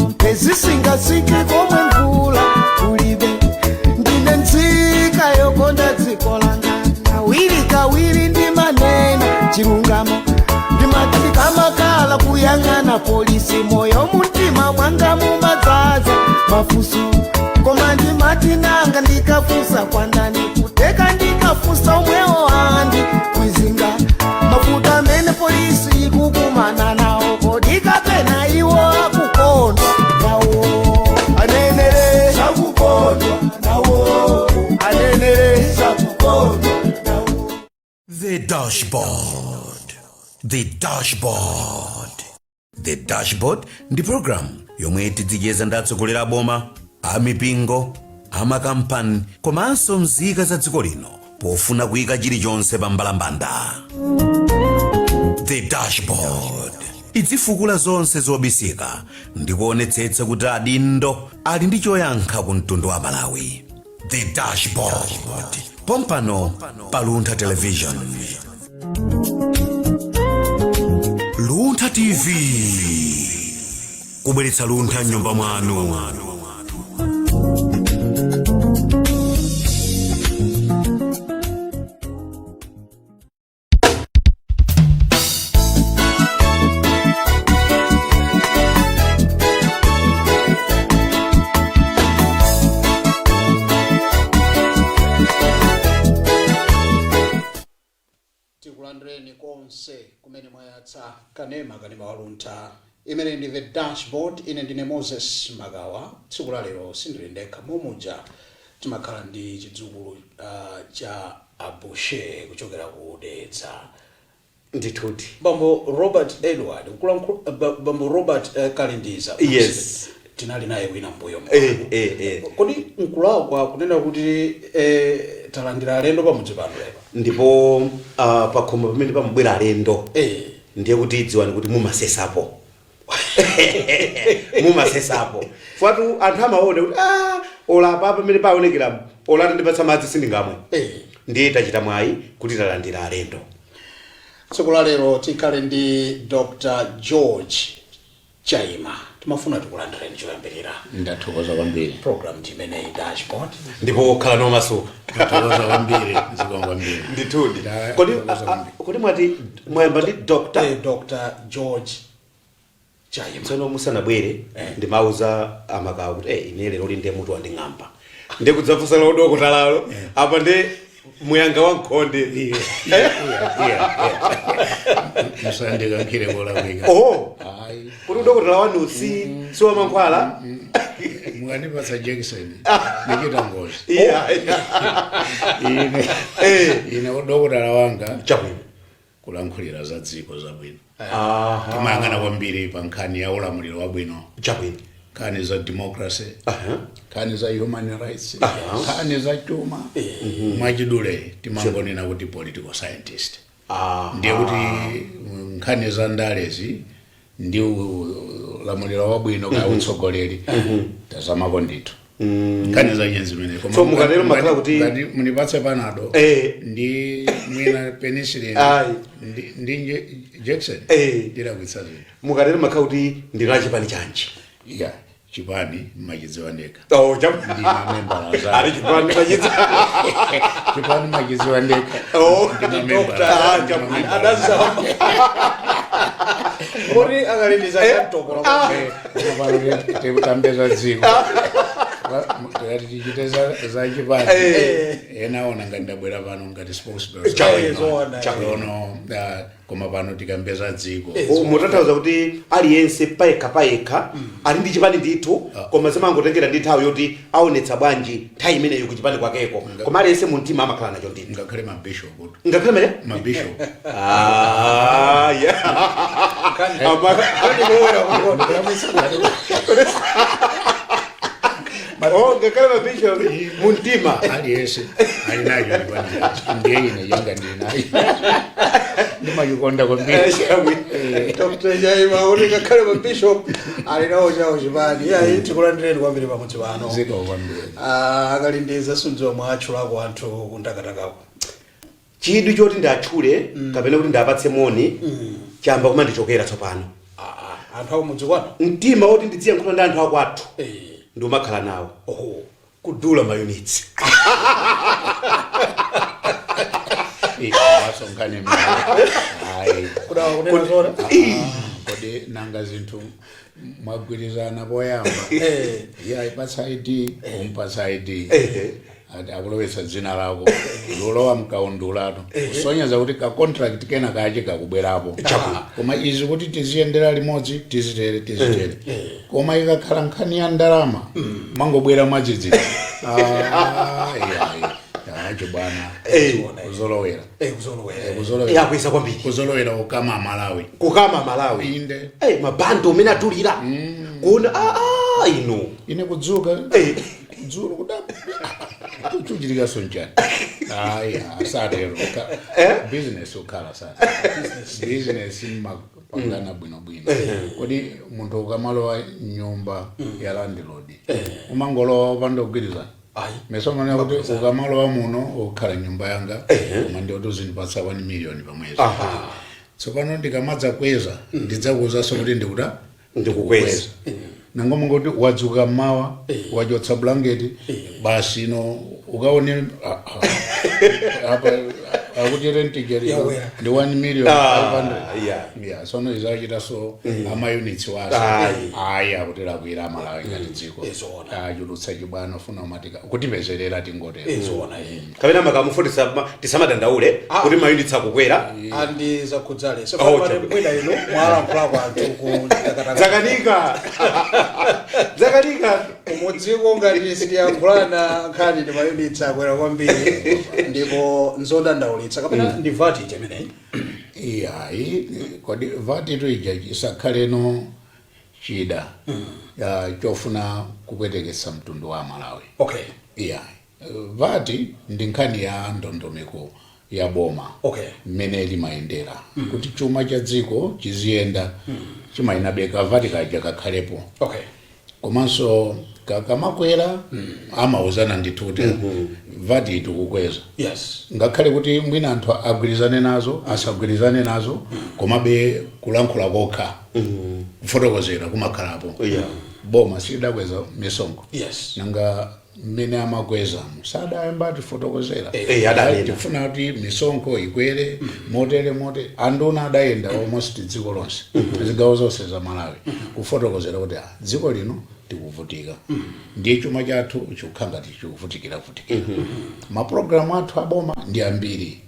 Mphezi singatsike komwe mvula kulibe. Ndine nzika yokonda dziko langa, kawiri kawiri ndimanena chilungamo. Ndimati ndikamakhala kuyang'ana polisi, moyo mumtima mwanga mumadzaza mafunso. Koma ndimati nanga ndikafunsa kwa ndani? Kuteka ndikafunsa omwewo andi kwizinga. Mavuto amene polisi ikukumana nawo, kodi kapena iwo akukondwa nawo? Anenere sakukondwa nawo, anenere sakukondwa nawo. The Dashboard. The Dashboard. The Dashboard ndi program yomwe tidzicheza ndi atsogoleri a boma, amipingo, amakampani komanso nzika za dziko lino pofuna kuyika chilichonse pa mbalambanda. The Dashboard idzifukula zonse zobisika ndi kuonetsetsa kuti adindo ali ndi choyankha ku mtundu wa Malawi. The Dashboard, pompano pa Luntha Television, Luntha TV, kubweretsa luntha m'nyumba mwanu. Tikulandireni konse kumene mwayatsa kanema, kanema wa Luntha. Imene ndi The Dashboard. Ine ndine Moses Magawa. Tsiku la lero sindili ndekha. Momuja timakhala ndi chidzukulu cha Abushe kuchokera ku Dedza. Ndithudi. Bambo Robert Edward Bambo Robert Kalindiza. Yes. Tinali naye wina mbuyo. Eh. Kodi nkulakwa kunena kuti talandira alendo pamudzi pano lero? Ndipo pakhomo pamene pamabwera alendo, ndiye kuti dziwani kuti mumasesapo, mumasesapo fatu. Anthu amaona kuti olapa pamene paonekera olati ndipatsa madzi sindingamwe. Ndiye tachita mwayi kuti talandira alendo. Tsiku la lero tikhale ndi Dr George Chaima. Timafuna tikulandireni choyambirira. Ndathokoza kwambiri. Program ndimeneyi, Dashboard. Ndipo khala nomasuka. Ndathokoza kwambiri, zikomo kwambiri. Ndithudi. Kodi Ndathokoza kwambiri. Kodi mwati mwayamba ndi Dr? Dr George Chaima. Tsono musanabwere ndimauza amakawa kuti ine lero linde mutu wanding'amba, ndiye kudzafunsa la udokotalalo apa ndi muyanga wa nkhonde. Iya, musandikankhire kolakwika. Oh. Hayi. Kuti udokotala wanu si wa mankhwala? Mukandipatsa jekiseni ndichita ngozi. Iya. Ine ine udokotala wanga kulankhulira za dziko zabwino. Timayang'ana kwambiri pa nkhani ya ulamuliro wabwino, nkhani za democracy, nkhani za human rights, nkhani za chuma. Mwachidule timangonena kuti political scientist. Ndiye kuti nkhani za ndalezi ndi ulamuliro wabwino ka utsogoleri tazamako ndithu, nkhani zache zimene. Koma So mukatero makhala kuti- ngati munipatse Panado ndi mwina penicillin ndi injection, ndilakwitsa zinthu. Mukatero makhala kuti ndinu achipani chanji? Ya, chipani machidziwa ndekha. Oh, Ndina membala za Ali chipani machidzi. Chipani machidziwa ndekha. Oh. Ndina membala. Ah, Ndina membala. Adazama kodi akalindiza chamtokola? Koma pano tikambe za dziko, tikati tichite za chipani, ena aona ngati ndabwera pano ngati spokesperson. Zoona. Ono koma pano tikambe za dziko. Oh, mutanthauza kuti aliyense payekha payekha ali ndi chipani ndithu, koma zimangotengera ndi nthawi yoti aonetsa bwanji nthawi imeneyo kuchipani kwakeko, koma aliyense mu mtima amakhala nacho ndithu. Ngakhale mabishop. Ngakhale mene Mabishop. Ah, yeah. Ndikulamwitsa. Oh, ngakhale mabishop mu mtima. Aliyense ali nacho chipani chake, ndiye ine changa ndili nacho, ndimachikonda kwambiri. Dr Chaima kuti ngakhale mabishop ali nawo chawo chipani. Iyayi, tikulandireni kwambiri pamudzi pano. Zikomo kwambiri. Ah, akalindiza, sundziwa mwatchulako anthu kundakatakako. Chidwi choti ndatchule kapena kuti ndapatse moni chamba kumandichokera tsopano. Anthu akumudzi kwanu. Mtima woti ndidziyankhula ndi anthu akwathu ndi umakhala nawo. Oho. Kudula mayunitsi. Wasonkhane, ayi. Kudawa kunena zona. Kodi nanga zinthu mwagwirizana poyamba, iye ayipatsa ID, umpatsa ID, ati akulowetsa dzina lako, lulowa mkaundulatu, kusonyeza kuti ka contract kena kache kakubwerapo. Koma izi kuti tiziyendera limodzi, tizitere tizitere, koma ikakhala nkhani ya ndalama mangobwera mwadzidzidzi, chibwana, kuzolowera. Kuzolowera. Kuzolowera. Yakweza kwambiri. Kuzolowera ukama Malawi. Kukama Malawi. Inde. Mabando umene atulira kuona inu. Ine kudzuka dzulo kuda chuchitikaso nchani? Ayi, asatero. Business ukhala sa business mapangana bwinobwino. Kodi munthu ukamalowa nyumba ya landlord umangolowa upanda kugwirizana? Ayi. Mesomana kuti ukamalowa muno ukhala nyumba yanga, koma ndioti uzindipatsa 1 million pamwezi. Tsopano ndikamadza kweza ndidzakuwuzanso kuti ndikuta. Ndikukweza. Nangoma ngoti wadzuka mmawa, wachotsa blanketi basi, ino ukaone apa akuti rent ijeri Yawera. ndi 1 million 500. Yeah. Yeah, sono izachita so amayunits waso. Ayi. Ayi, akutilakwira Amalawi ngati dziko. Izona. Achulutsa chibwana, funa umatika kutipezerera, tingotero. Izona. Kapena makamufu tisamadandaule kuti mayunits akukwera. Andi zakhudzale. Oh, Sefamane. chabwino. Bwina ino mwalankhulako anthu ku Takataka. Zakanika, zakanika. Kumudziko ngati sitiyankhulana nkhani ndi mayunits akwera kwambiri ndipo nzodandaulitsa, kapena ndi VAT imeneyi? Iyayi, kodi VAT itu ija isakhaleno chida ya chofuna kupweteketsa mtundu wa Malawi. Iyayi, VAT ndi nkhani ya ndondomeko ya boma mmene limayendera kuti chuma cha dziko chiziyenda, chimayinabeka VAT kaja kakhalepo. Komanso kakamakwera amauzana ndithu kuti VAT tikukweza, ngakhale kuti mwina anthu agwirizane nazo, asagwirizane nazo, komabe kulankhula kokha, kufotokozera kumakhalapo. Boma silidakweza misonkho. Nanga mmene amakwezamo sadayamba tifotokozera? Adanena. Tifuna kuti misonkho ikwere motere motere. Anduna adayenda almost dziko lonse, zigawo zonse za Malawi, kufotokozera kuti dziko lino tikuvutika, ndiye chuma chathu chikukhala ngati chikuvutikira vutikira, mapulogalamu athu aboma ndi ambiri,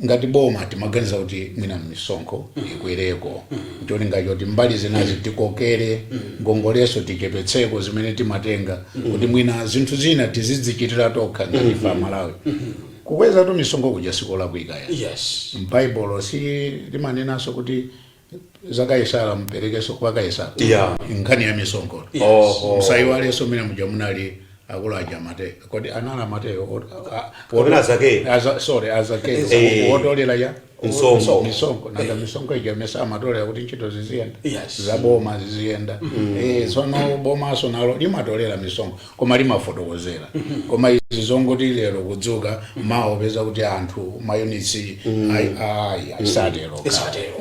ngati boma timaganiza kuti mwina misonkho ikwereko cholinga choti mbali zinazi tikokere ngongoleso, tichepetseko zimene timatenga, kuti mwina zinthu zina tizidzichitira tokha ngati ife Amalawi. Kukwezatu misonkho kuja sikolakwika ya. M'Baibulo si limanenanso kuti za Kaisara muperekenso kwa Kaisara? Nkhani ya misonkho. Musayiwalenso mmene muja munali akulu aja Mateyo, kodi anali Mateyo? Kapena Azakeyo. Sorry, Azakeyo, wotolera ya Msonkho. Misonkho. Nanga misonkho ija mesa amatolera kuti ntchito ziziyenda, za boma ziziyenda? Tsono bomaso nalo limatolera misonkho, koma limafotokozera. Koma izi zongoti lero kudzuka mawa upeza kuti anthu mayunits, ayi, ayi, isatero. Isatero.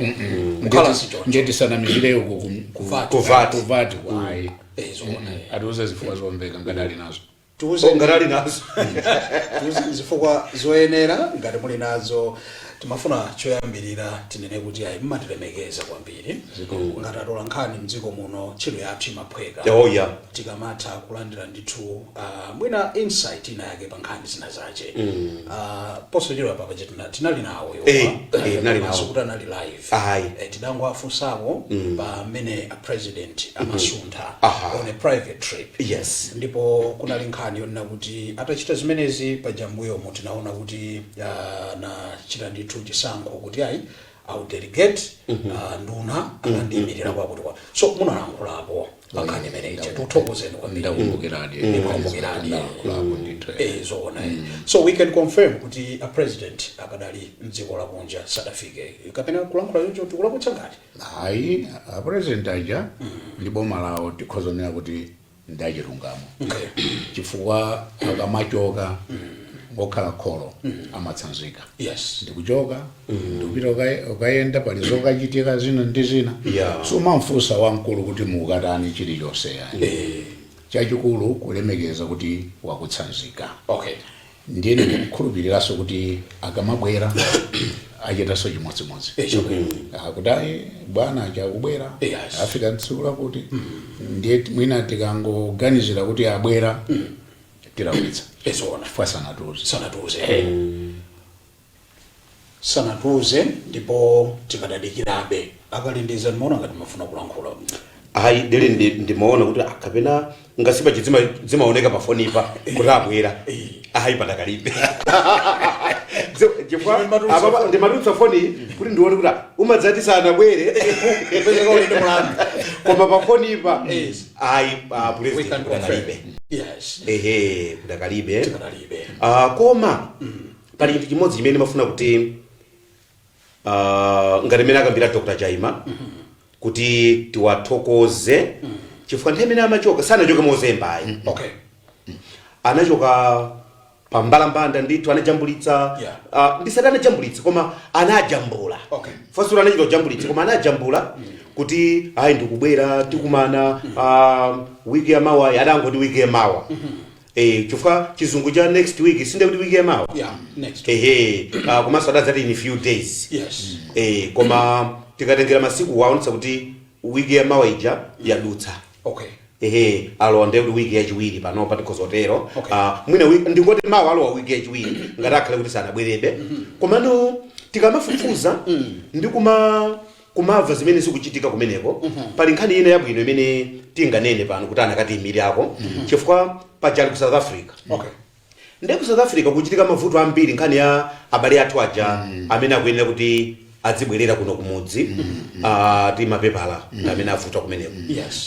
Kukhala sichoncho. Ndiye tisanamizire uku VAT. Ku VAT. Ku VAT, ayi. Zoona. Atiuze zifukwa zomveka ngati ali nazo. Tiuze. Ngati ali nazo. Tiuze zifukwa zoyenera ngati muli nazo. Timafuna choyambirira tinene kuti ayi, mmatilemekeza kwambiri ngati atola nkhani mdziko muno. Ntchito yathu imaphweka tikamatha kulandira ndithu mwina insight ina yake pa nkhani zina zache. Posachedwa papa tinali nawo. Tinali nawo. Kuti anali live. Ayi. Tidangoafunsako pamene a president amasuntha on a private trip. Ndipo kunali nkhani yonena kuti atachita zimenezi pajambuyomo tinaona kuti nachita ndithu chisankho kuti ayi, au delegate nduna akandiyimirira kwakuti kwa so munalankhulapo pa nkhani imeneyi. Tikuthokozeni kwambiri. Ndakumbukiradi. Ndakumbukiradi. Ndalankhulapo ndithu. Zoona. So we can confirm kuti a president akadali mdziko lakunja, sadafike, kapena kulankhula choncho tikulakwitsa ngati? Ayi, a president aja ndi boma lawo tikhozonera kuti ndachilungamo, chifukwa akamachoka Okhala kholo amatsanzika. Ndikuchoka, ndikupita, ukayenda, pali zokachitika zina ndi zina. Sumamfunsa wamkulu kuti mukatani chilichonse, yani chachikulu kulemekeza kuti wakutsanzika. Ndiye ndikukhulupiriranso kuti akamabwera achitanso chimodzimodzi. Akuti, "Ayi bwana, chakubwera, afika tsiku lakuti." Ndiye mwina tikangoganizira kuti abwera, tilakwitsa, chifukwa sanatiuze. Sanatiuze, sanatiuze, ndipo tikadadikirabe. Akalindiza, ndimaona ngati mafuna kulankhula. Ayi, dele ndimaona kuti kapena ngasipa chidzima zimaoneka pa fonipa kuti abwera. Ayi, padakalibe. Chifukwa apapa ndimatulutsa foni kuti ndione kuti umadzati sanabwere. Kupezeka uli ndi mulandu. Koma pa fonipa, ayi, We president can confirm. kudakalibe. Ehe, kudakalibe. Tikadalibe. Koma pali chinthu chimodzi chimene ndimafuna kuti ngati imene akambira Dr Chaima, kuti tiwathokoze, chifukwa nthawi imene amachoka sanachoke mozemba, ayi. Anachoka pambalambanda ndithu, anajambulitsa. Ndisati anajambulitsa, koma anajambula. Fasula anachita kujambulitsa, koma anajambula kuti, "Ayi, ndikubwera, tikumana wiki ya mawa." Adangoti wiki ya mawa, chifukwa chizungu cha next week sinde kuti wiki ya mawa. Yeah, next. Ehe, komanso adadzati in few days. Koma tikatengera masiku, waonetsa kuti wiki ya mawa ija yadutsa. Ehe, alowa ndiye kuti wiki yachiwiri panopa, tikhozotero. Mwina ndingoti mawa alowa wiki yachiwiri, ngati akhale kuti sanabwerebe. Komano tikamafufuza ndi kumamva zimene zikuchitika kumeneko, pali nkhani ina yabwino imene tinganene pano kuti anakatiyimirako, chifukwa pajali ku South Africa. Ndiye ku South Africa kuchitika mavuto ambiri, nkhani ya abale athu aja amene akuyenera kuti adzibwerera kuno kumudzi, ti mapepala amene avuta kumeneko.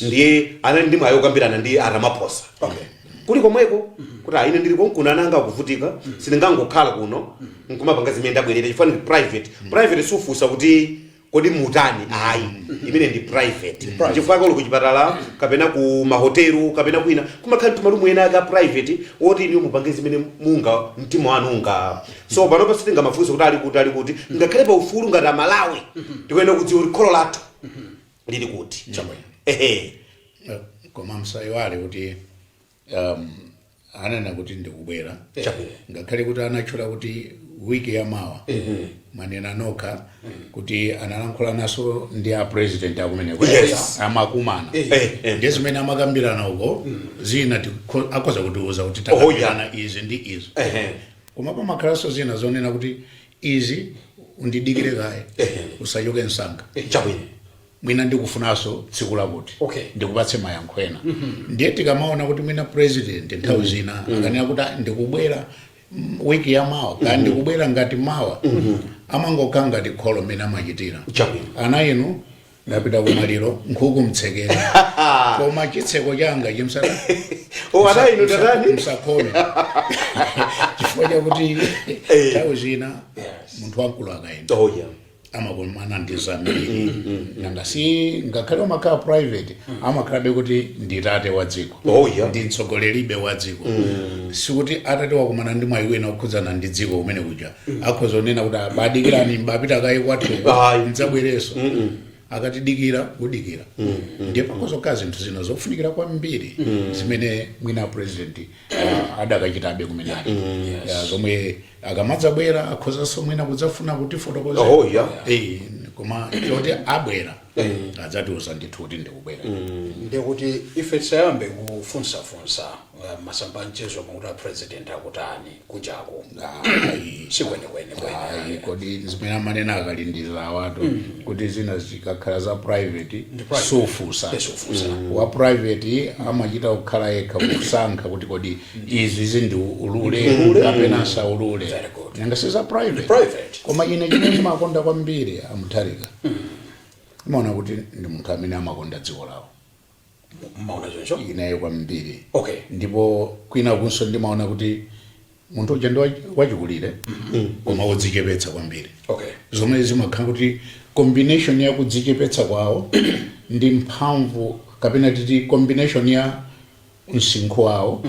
Ndiye anali ndi mwayi okambirana ndi a Ramaphosa kuli komweko kuti, "Ine ndili konkuno, ananga akuvutika, sindingangokhala kuno nkumapanga zimene ndabwerera," chifukwa ndi private. Private sufunsa kuti kodi mutani, ayi, imene ndi private. Chifukwa kolo kuchipatala kapena ku mahotelo kapena kwina kumakhala timalumu ena aka private woti iniyo mupange zimene munga mtima wanu unga. So panopa sitingamafunse kuti ali kuti, ali kuti. Ngakhale pa ufulu ngati Amalawi tikuyenera kudziwa kuti kholo lathu lili kuti. Ehe. Koma msayiwale kuti anena kuti ndikubwera, ngakhale kuti anatchula kuti wiki ya mawa. Manena nokha kuti analankhula naso ndi a president akumeneko. Amakumana. Ndiye zimene amakambirana uko zina akhoza kutiuza kuti takambirana izi ndi izi. Koma pamakhalanso zina zonena kuti izi undidikire kaye, usachoke msanga, mwina ndikufunanso tsiku lakuti ndikupatse mayankho ena. Ndiye tikamaona kuti mwina president nthawi zina akanena kuti, "Ah, ndikubwera wiki ya mawa," kaya ndikubwera ngati mawa, amangokhala ngati kholo mmene amachitira. "Ana inu, ndapita kumaliro, nkhuku mtsekere, koma chitseko changa chimsata." Oh, ana inu tatani? Msakhome, chifukwa chakuti nthawi zina munthu wamkulu akayenda amakumana ndi zambiri. Nanga si ngakhale umakhala private, amakhalabe kuti ndi tate wa dziko, ndi mtsogoleribe wa dziko. Sikuti atati wakumana ndi mwayi wina okhudzana ndi dziko kumene kuja akhoza kunena kuti, "Abadikirani, mbapita kaye kwathu, Ayi. ndzabwereso." Akatidikira, kudikira. Ndiye pakhoza kukhala zinthu zina zofunikira kwambiri zimene mwina president adakachitabe kumene ali, Ya, zomwe akamadzabwera akhozanso mwina kudzafuna kutifotokozera. Koma choti abwera, adzatiuza ndithu kuti ndikubwera. Ndikuti ife tisayambe kufunsafunsa masamba mchezo mukuti a president akutani kunjaku. Ayi. Sikwenekwene kwene. Ayi, kodi zimene amanena akalindiza awatu kuti zina zikakhala za private, Ndi private. Sufusa. Sufusa. Wa private amachita kukhala yekha kusankha kuti kodi izi zindiulule kapena saulule. Very good. Nanga si za private? Private. Koma ine chimene ndimakonda kwambiri a Mutharika, imaona kuti ndi munthu amene amakonda dziko lawo. Mmaona choncho? Ineyo kwambiri. Ndipo kwina kunso ndimaona kuti munthu uja ndi wachikulire koma wodzichepetsa kwambiri, zomwe zimakhala kuti combination ya kudzichepetsa kwawo ndi mphamvu, kapena titi combination ya msinkhu wawo.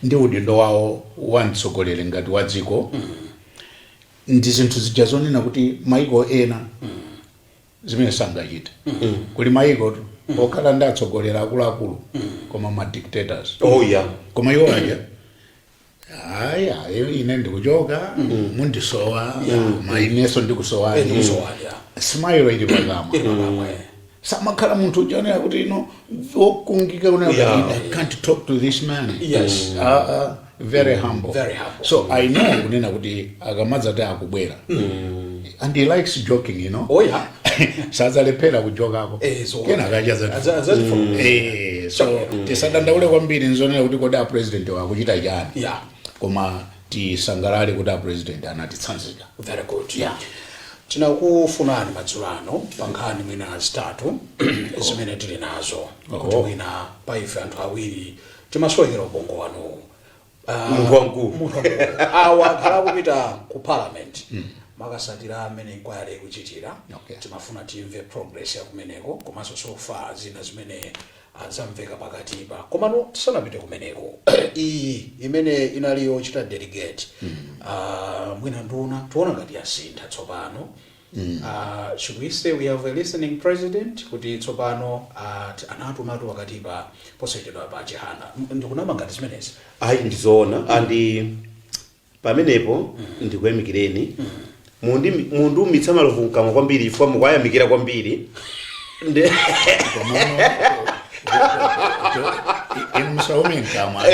Ndi udindo wawo wa mtsogoleri ngati wa dziko, ndi zinthu zija zonena kuti maiko ena zimene sangachite. Kuli maiko tu okhala ndi atsogoleri akuluakulu koma ma dictators. Koma iwo aja, "Hayi, hayi, ine ndikuchoka, mundisowa, koma inenso ndikusowani." Ndikusowani, yeah. Smile ili pakamwa. Ili pakamwa. Samakhala munthu ujaonera kuti ino wokungika kunena kuti, "I can't talk to this man." Very humble. Very humble. So I know kunena kuti akamadzati akubwera, and he likes joking. Sadzalephera kujokako. So kena kacha. So tisadandaule kwambiri nzonena kuti kodi a president wakuchita chani, koma tisangalale kuti a president anatitsanzika. Very good. Yeah. Tinakufunani madzulo ano pa nkhani mwina zitatu zimene tili nazo, kuti mwina pa ife anthu awiri timasowekera ubongo wanu. Munthu wamkulu. Munthu wamkulu. Awa akhala akupita ku Parliament makasatira amene inquiry ikuchitira. Timafuna timve progress ya kumeneko, komanso so far zina zimene zamveka pakatipa. Komano tisanapite kumeneko, iyi imene inali yochita delegate mwina nduna, tiona ngati yasintha tsopano. Should we say we have a listening president, kuti tsopano anatumatu pakatipa posachedwa pa Chihana? Ndikunama ngati zimenezi? Ayi, ndizoona. And pamenepo ndikuyamikireni. Mundiumitsa malovu mkamwa kwambiri chifukwa mukuyamikira kwambiri. Komano inu musaume mkamwa.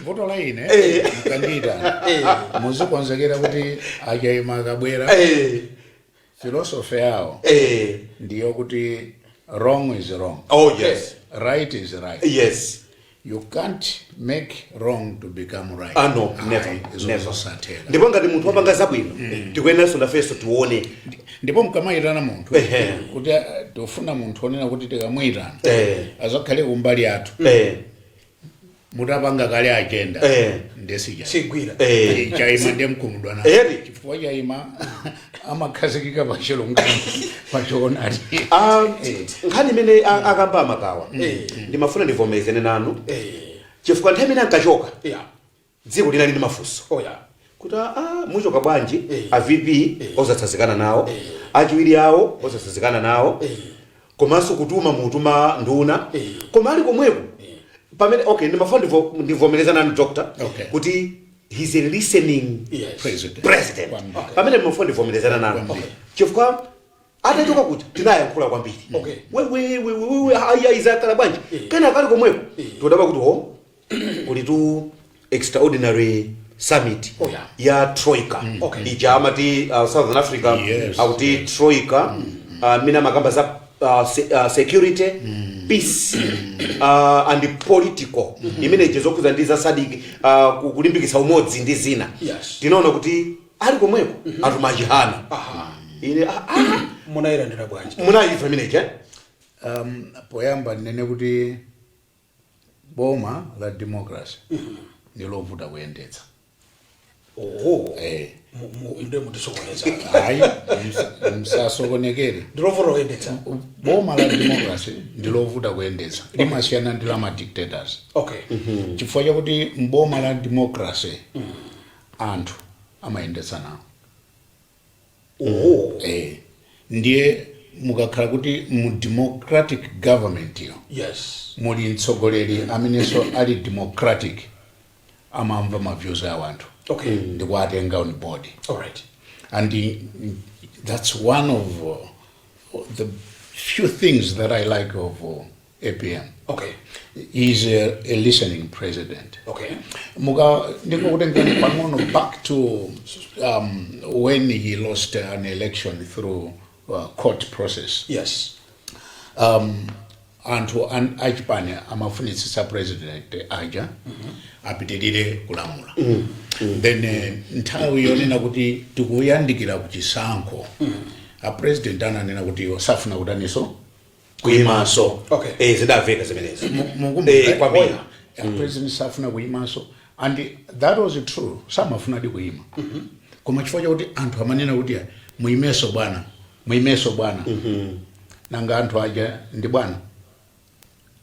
Vuto la ine, mukandiyitana muzikonzekera kuti achaima akabwera, philosophy yawo ndiyo kuti wrong is wrong, right is right. You can't make wrong to become right. Ah, no, never. Ayi, izo Never. zosatheka. Ndipo ngati munthu wapanga zabwino, tikuyeneranso nafenso tione. Ndipo mkamayitana munthu kuti tifuna munthu onena kuti tikamuyitana azakhale kumbali yathu, mutapanga kale agenda, ndesija Sigwira. Chaima ndiye mkumudwa na chifukwa chaima amakhazikika pachilungamo, pachoonadi. Ah, nkhani imene akamba amakawa, ndimafuna ndivomerezane nanu chifukwa nthawi imene ankachoka, dziko linali ndi mafunso kuti muchoka bwanji a VP osatsanzikana nawo, achiwiri awo osatsanzikana nawo, komanso kutuma mutuma nduna, koma ali komweko pamene, okay, ndimafuna ndivomereza nanu, doctor, kuti he's a listening president. President. Kwambiri. Pamene ndimafuna ndivomerezana nanu Kwambiri. chifukwa atachoka kuti tinayankhula kwambiri, wewe, aya izakhala bwanji? Kena kali komweko tikudabwa kuti ho kuli tu extraordinary summit ya troika ija amati Southern Africa, akuti troika, mina amakamba za security, peace and political, imene ije zokhuza ndi za SADC, kulimbikitsa umodzi ndi zina. Tinaona kuti ali komweko atuma Achihana. Ine Munayilandira bwanji? Munayifa imeneji, eh? Poyamba ndinene kuti boma la democracy ndi lovuta kuyendetsa. Oho. Ndiye mutisokoneza. Hayi, msasokonekere. Ndilovuta kuyendetsa. Boma la democracy ndi lovuta kuyendetsa, limasiyana ndi la ma dictators chifukwa chakuti mboma la democracy anthu amayendetsa nawo. Ndiye mukakhala kuti mu democratic government yo muli mtsogoleri amenenso ali democratic, amamva ma views a anthu ndikuatenga on board. And that's one of the few things that I like of APM. He's a listening president. Muka ndingokutengani pang'ono back to when he lost an election through court process. Anthu achipani amafunitsitsa president aja apitirire kulamula. Then nthawi yonena kuti tikuyandikira kuchisankho, a president ananena kuti iwo safuna kutaniso? Kuyimanso. Zidamveka zimenezo. Kwambiri. A president safuna kuyimanso, and that was true, samafunadi kuyima. Koma chifukwa chakuti anthu amanena kuti muyimenso bwana, muyimenso bwana, nanga anthu aja ndi bwana?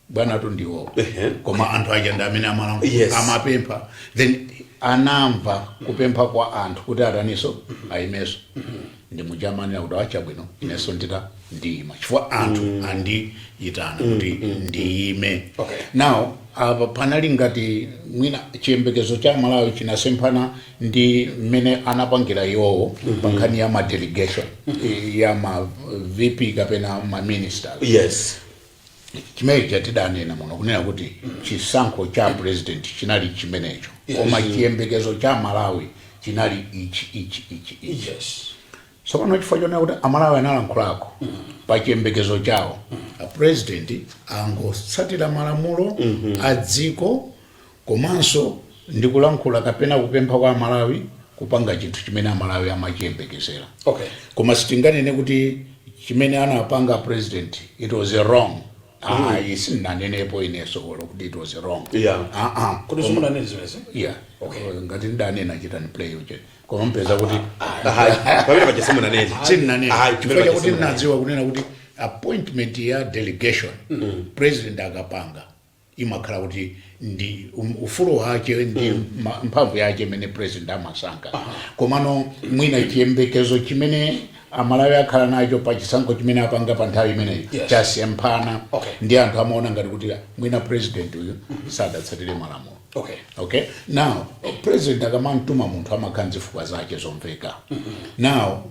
Bwana ndiwo, koma anthu aja ndi amene amalankhula, amapempha. Then anamva kupempha kwa anthu kuti ataniso, ayimeso. Ndi mujamanira kuti achabwino, inenso ndita ndiyima chifukwa anthu andiyitana kuti ndiyime. Now apa panali ngati mwina chiyembekezo cha Malawi chinasemphana ndi mmene anapangira iwowo pa nkhani ya ma delegation ya ma VP kapena ma ministers. Chimene chatidanena muno kunena kuti chisankho cha president chinali chimenecho, koma chiyembekezo cha Malawi chinali ichi, ichi, ichi, ichi. Tsopano chifukwa chonena kuti Amalawi analankhulako pa chiyembekezo chawo, a president angotsatira malamulo a dziko komanso ndi kulankhula kapena kupempha kwa Amalawi, kupanga chinthu chimene Amalawi amachiyembekezera. Koma sitinganene kuti chimene anapanga president, it was a wrong. Ayi, sindinanenepo ineso olo kuti it was wrong. Ah, ah. Kuti simunanene zimenezi? Yeah. Ngati ndidanena, chitani play uche, koma mpeza kuti Ayi, pamene paja simunanene. Sindinanene Ayi, chifukwa pamene chakuti paja simunanene. ndinadziwa kunena kuti appointment ya delegation, president akapanga, imakhala kuti ndi ufulu wake ndi mphamvu yake imene president amasankha. Komano mwina chiyembekezo chimene Amalawi akhala nacho pa chisankho chimene apanga pa nthawi imeneyi chasemphana ndi anthu amaona ngati kuti mwina president uyu sadatsatire malamulo. Okay, now president akamamtuma munthu amakhala nzifukwa zake zomveka. Now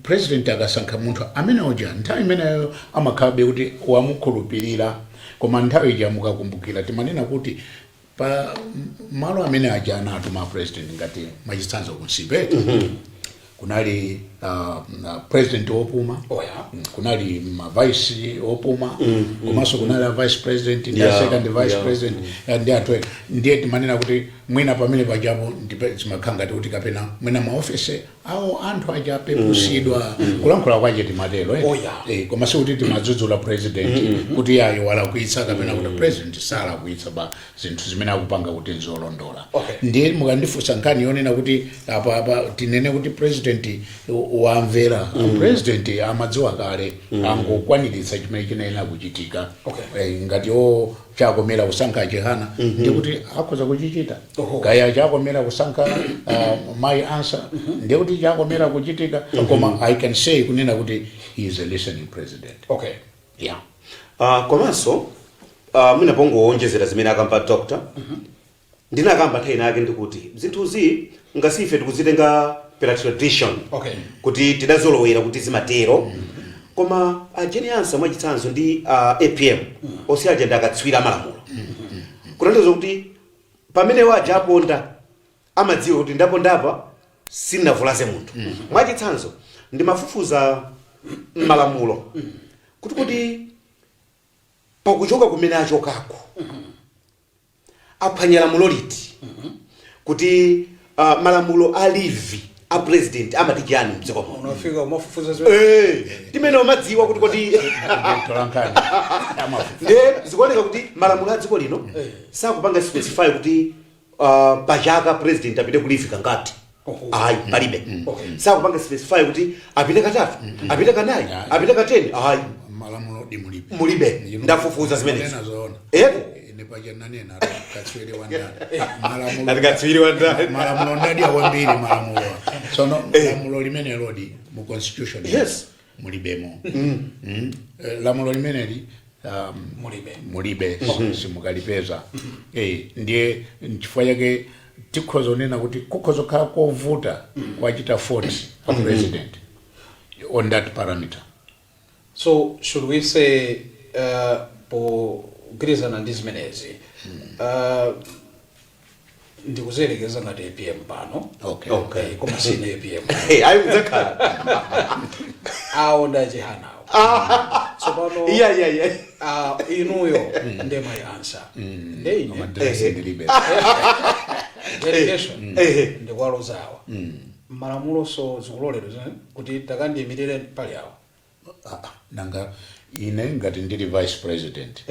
president akasankha munthu amene uja, nthawi imeneyo amakhalabe kuti wamukhulupirira. Koma nthawi ija mukakumbukira, timanena kuti pa malo amene aja anatuma president, ngati mwachitsanzo ku Nsipe, kunali president wopuma, kunali ma vice opuma, komanso kunali a vice president ndi a second vice president, ndi anthu ena. Ndiye timanena kuti mwina pamene pajapo ndipe zimakhala ngati kuti kapena mwina maofesi awo anthu aja apepusidwa. Kulankhula kwache timatero, eh? Oh, yeah. Koma sikuti timadzudzula president kuti ayi, walakwitsa, kapena kuti president salakwitsa pa zinthu zimene akupanga kuti nzolondola. Ndiye mukandifunsa nkhani yonena kuti apa tinene kuti president wamvera, president amadziwa kale, angokwaniritsa chimene chinayenera kuchitika. Ngati o chakomera kusankha Chihana, ndikuti akhoza kuchichita. Kaya chakomera kusankha Mai Ansah, ndikuti chakomera kuchitika. Koma I can say kunena kuti he is a listening president. Yeah. Komanso mwina pongowonjezera zimene akamba doctor, ndinakamba nthawi inake ndikuti zinthuzi ngasife tikuzitenga per tradition kuti tidazolowera kuti zimatero, koma a Jane Ansah mwachitsanzo ndi APM onse aja ndi akatswiri amalamulo, kutanthauza kuti pamene waja aponda amadziwa kuti ndapondapa sindinavulaze munthu. Mwachitsanzo, ndimafufuza m'malamulo kuti pakuchoka kumene achokako aphwanya lamulo liti, kuti malamulo a leave a president amati chani mdziko muno. Unafika umafufuza zimene? Timene umadziwa kuti kodi Tolankhani amafufuza. Ndiye zikuoneka kuti malamulo a dziko lino sakupanga specify kuti pachaka president apite ku leave kangati. Ayi, palibe. Sakupanga specify kuti apite katatu, apite kanayi, apite ka 10, ayi. Malamulo di mulibe. Mulibe. Ndafufuza zimenezo. Nena zoona. Ine paja nanena katswiri wa ndani malamulo. Ati katswiri wa ndani. Malamulo ndadiya kwambiri malamulo. Sono lamulo limene lodi mu constitution mulibemo. Lamulo limeneli Mulibe. Mulibe, simukalipeza. Ndiye nchifukwa chake tikhoza kunena kuti kukhoza kukhala kovuta kwachita 40 a president on that parameter. So should we say, pogwirizana ndi zimenezi, ndikuziyerekeza ngati APM pano. Koma sine APM. Hey, ayi, mudzakhala. Awo ndi aChihanawo tsopano. Iya. Inuyo ndiye Mai Ansah, nde ine Madrasi ndilibe. Delegation ndikwalozawa malamulo, so zikuloledwa zimene kuti takandiyimirire pali awo? Ah, ah, nanga ine ngati ndili vice president,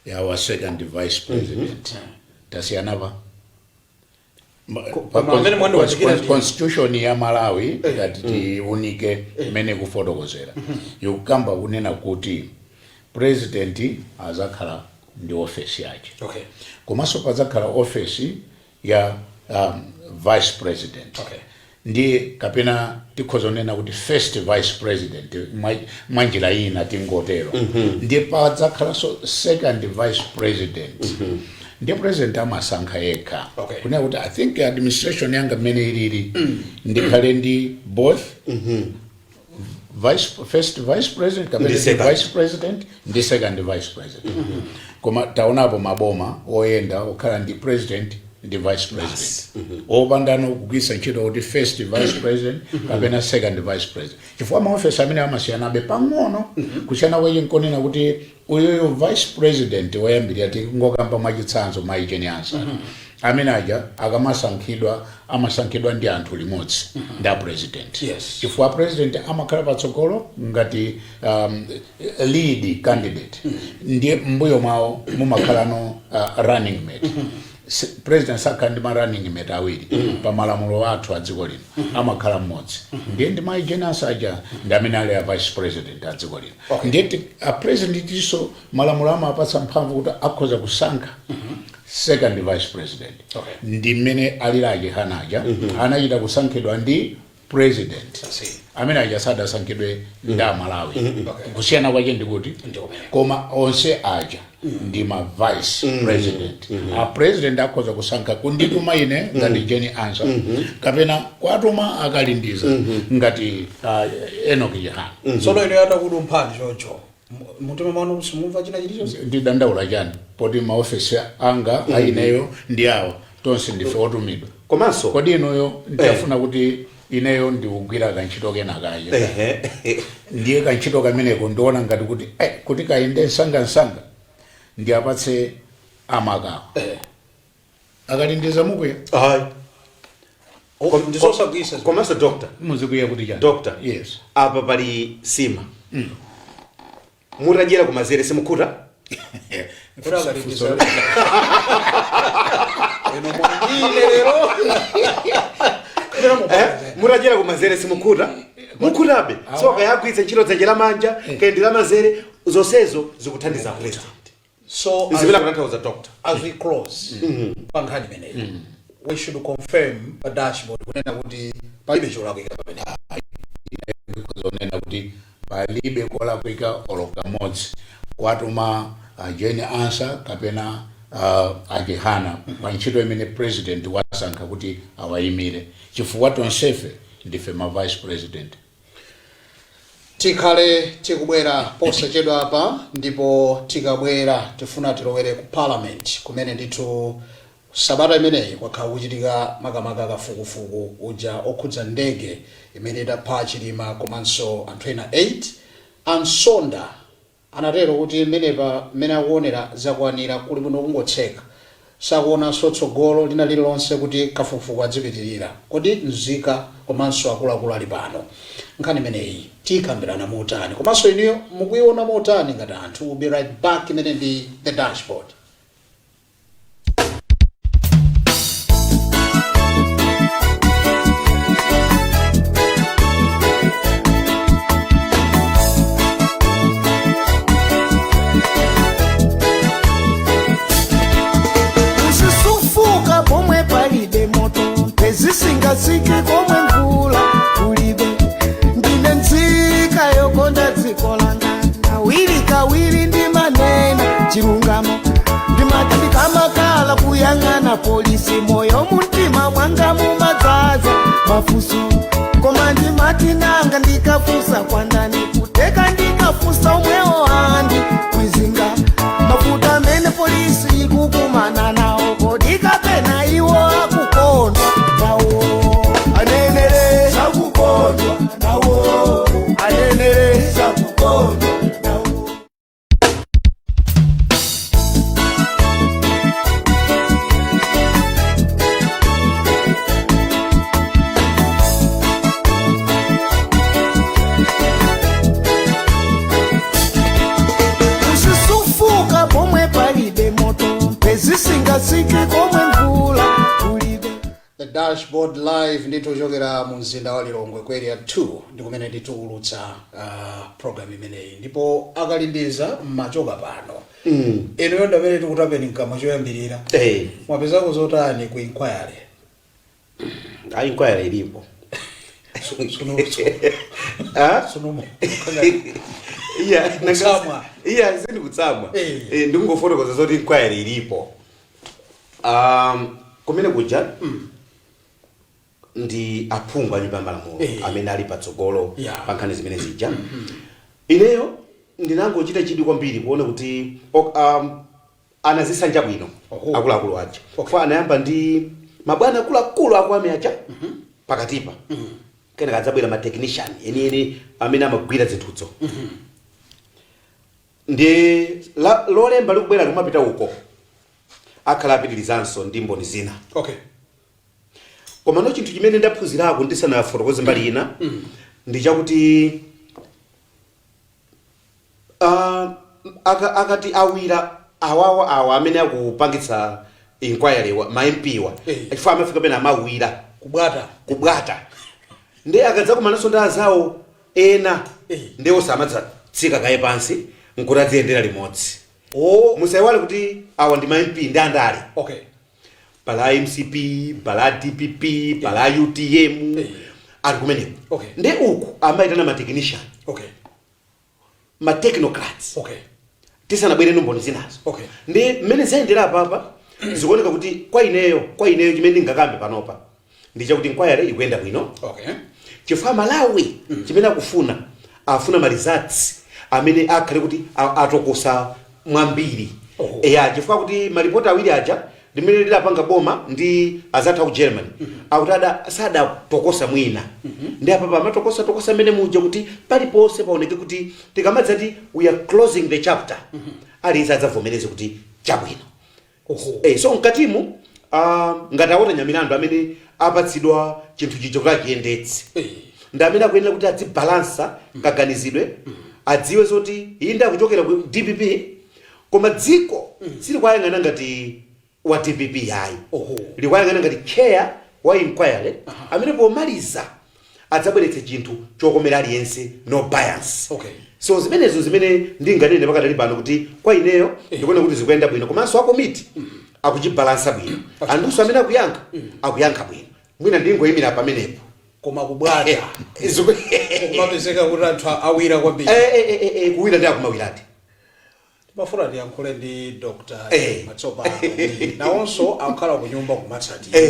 yawa second vice president, tasiyana pa Koma amene mwandiwachikira constitution ya Malawi, ngati tiunike imene kufotokozera, ikukamba kunena kuti president azakhala Ndi ofesi yake. Komanso padzakhala ofesi ya vice president. Ndiye kapena tikhoza kunena kuti first vice president mwa njira ina tingotero. Ndiye padzakhalanso second vice president. Ndiye president amasankha yekha kunena kuti, "I think administration yanga mmene ilili, ndikhale ndi both vice, first vice president kapena Ndi ndi second. vice president ndi second vice president." Koma taonapo maboma oyenda okhala ndi president ndi vice president, opandano kugwiritsa ntchito kuti first vice president kapena second vice president, chifukwa maofesi amene amasiyanabe pang'ono. Kusiyana kwake nkonena kuti uyuyu vice president woyambirira, tingokamba mwachitsanzo mayi Jane Ansah, amene aja akamasankhidwa amasankhidwa ndi anthu limodzi ndi a president, chifukwa president amakhala patsogolo ngati lead candidate, ndiye mbuyo mwawo mumakhalano running mate. President sakhala ndi ma running mate awiri pa malamulo athu a dziko lino, amakhala mmodzi. Ndiye ndi mayi Jane Ansah aja ndi amene ali a vice president a dziko lino. Ndiye a president tinso malamulo amapatsa mphamvu kuti akhoza kusankha second vice president. Ndi mmene alili a Chihana aja, anachita kusankhidwa ndi president. I see. Amene aja sadasankhidwe ndi Amalawi. Kusiyana kwake ndikuti Ndi kumene. koma onse aja ndi ma vice president. A president akhoza kusankha kundituma ine ngati Jane Ansah kapena kwatuma akalindiza ngati Enoch Chihana. Tsono ine atakudumphani choncho, mumtima mwanu simumva china chilichonse? Ndidandaula chani poti maofesi anga aineyo ndi awa, tonse ndife otumidwa? Komanso Kodi inuyo nditafuna kuti ineyo ndikugwira kantchito kena kache, ndiye kantchito kameneko ndiona ngati kuti kuti kayende msangamsanga ndiyapatse amakawa, akalindiza mukwiya? Ayi. Oh, ndizosagwisa. Komanso doctor, Muzikwiya kuti chani? Doctor. Yes. Apa pali sima, mutadyera kumazere simukhuta? Kuti akalindiza ino mwandine lero. Eh, mutadyera kumazere simukhuta? Mukhutabe. So kayagwiritsa ntchito dzanja lamanja kayende lamazere, zonsezo zikuthandiza president. So zimene akutanthauza doctor. As we close pa nkhani imeneyi, we should confirm pa dashboard kunena kuti palibe cholakwika pamene? Zonena kuti palibe kolakwika olo kamodzi kwatuma Jane Ansah kapena a Chihana pa ntchito imene president wasankha kuti awayimire, chifukwa tonsefe ndife ma vice president. Tikhale tikubwera posachedwa apa, ndipo tikabwera tifuna tilowere ku parliament kumene ndithu sabata imeneyi kwakhala kuchitika makamaka kafukufuku uja okhudza ndege imene idapha Chilima komanso anthu ena 8. Ansonda anatero kuti mmenepa mmene akuonera zakwanira, kuli bwino kungotseka, sakuonanso tsogolo lina lililonse kuti kafukufuku adzipitirira. Kodi nzika komanso akuluakulu ali pano, nkhani imeneyi tikambirana motani, komanso inuyo mukuiona motani ngati anthu? We'll be right back. Imene ndi The Dashboard. Uzisufuka pomwe palibe moto, mphezi komwe mvula kulibe. Ndine nzika yokonda dziko langa, kawiri kawiri ndimanena chilungamo. Ndimati ndikamakhala kuyang'ana polisi, moyo mumtima mwanga mumadzaza mafunso, koma ndimati nanga ndikafunsa kwandani? Kuteka ndikafunsa omwewo andi kwizinga mafuta amene polisi ikukumana nawo, kodi kapena iwo akukondwa nawo? Anenere sakukondwa nawo, anenere sakukondwa nawo. Uzisufuka pomwe palibe moto, mphezi singatsike komwe mvula kulibe. The Dashboard live ndithu kuchokera mu mzinda wa Lilongwe ku Area 2 ndi kumene ndithu ulutsa program imeneyi, ndipo akalindiza mmachoka pano. Inuyo ndamene tikutapeni mkamwa choyambirira. Mwapezako zotani ku inquiry? A inquiry ilipo. Ah? Suno. Iya. Kutsamwa. Iya, sindikutsamwa. Eh. Ndikungofotokoza zoti inquiry ilipo. Kumene kuja ndi aphungu a Nyumba ya Malamulo amene ali patsogolo pa nkhani zimene zija. Ineyo ndinangochita chidwi kwambiri kuona kuti anazisanja bwino akuluakulu aja. Fa anayamba ndi mabwana akuluakulu aku army aja pakatipa, kenaka adzabwera ma technician enieni amene amagwira zinthuzo. Ndi Lolemba likubwera likumapita uko akhala apitirizanso ndi mboni zina. Koma no, chinthu chimene ndaphunzirako ndisanafotokoze mbali ina ndi chakuti akati awira awawa, awa amene akupangitsa inquiry wa ma MP wa, chifukwa amafika pena amawira. Kubwata. Kubwata. Ndi akadzakumananso ndi azawo ena, ndi osamadzatsika kaye pansi nkuti adziyendera limodzi. Musayiwale kuti awa ndi ma MP ndi andale. Pala MCP, pala DPP, pala UTM, ali kumeneko. Ndi uku amayitana ma technician, ma technocrats, tisanabwere mboni zinazo. Ndi mmene zayendera apapa, zikuoneka kuti kwa ineyo chimene ndingakambe panopa ndi chakuti inquiry ikuyenda bwino, chifukwa Malawi chimene akufuna, afuna ma results amene akhale kuti atokosa mwambiri. Eya, chifukwa kuti malipoti awiri aja limene lidapanga boma ndi azathu aku Germany akuti ada sadatokosa mwina. Ndi apapa amatokosa tokosa mmene muja kuti paliponse paoneke kuti tikamadzati we are closing the chapter, aliyense adzavomereze kuti chabwino. So mkatimu ngati a Walter Nyamilandu amene apatsidwa chinthu chija kuti achiyendetse, ndi amene akuyenera kuti adzibalansa kaganizidwe, adziwe zoti iyi ndi akuchokera ku DPP, koma dziko silikuyang'ana ngati wa DPP yayi, likuyang'ana ngati chair wa inquiry amene pomaliza adzabweretse chinthu chokomera aliyense, no bias. So zimenezo zimene ndinganene pakadali pano kuti kwa ineyo ndikuona kuti zikuyenda bwino, komanso akomiti akuchibalansa bwino, anthuso amene akuyankha akuyankha bwino. Mwina ndingoyimira pamenepo. Koma kubwata kumapezeka kuti anthu awira kwambiri. Kuwira ndi akumawirati. Timafuna tiyankhule ndi Dr. Matsopano. Nawonso akukhala ku nyumba kumatsatira.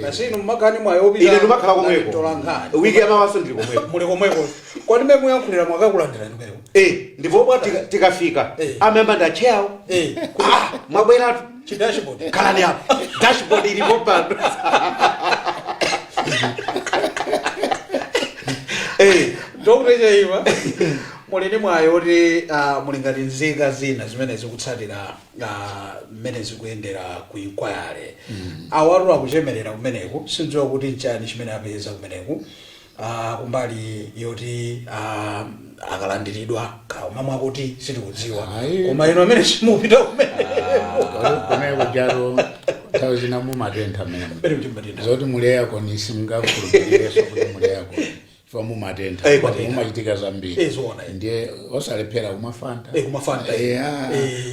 Kasinu mmakani mwayopita. Ine ndimakhala komweko. Tolankhani. Wiki yamawaso ndili komweko. Muli komweko. Kwani mmene muyankhulira mwakakulandirani komweko? Ndipo tikafika amayamba ndi achairwo. "Ah, mwabweratu." Chidashboard. "Khalani apo, dashboard ilipo pano." Dr. Chaima, muli ndi mwayi oti muli ngati nzika zina zimene zikutsatira mmene zikuyendera ku inquiry. Awatu akuchemerera kumeneku, sindziwa kuti nchani chimene apeza kumeneku kumbali yoti akalandiridwa koma mwakuti sitikudziwa. Ayi. Koma inu amene simupita kumeneko? Kumene kujalo nthawi zina mumatentha mmene. Mmene mumatentha. Zoti muli aircon, simungakhulupirireso kuti muli aircon chifukwa mumatentha. Kwatentha. Mumachitika zambiri. Zoona, eh. Ndiye osalephera kumafanta. Kumafanta, eh.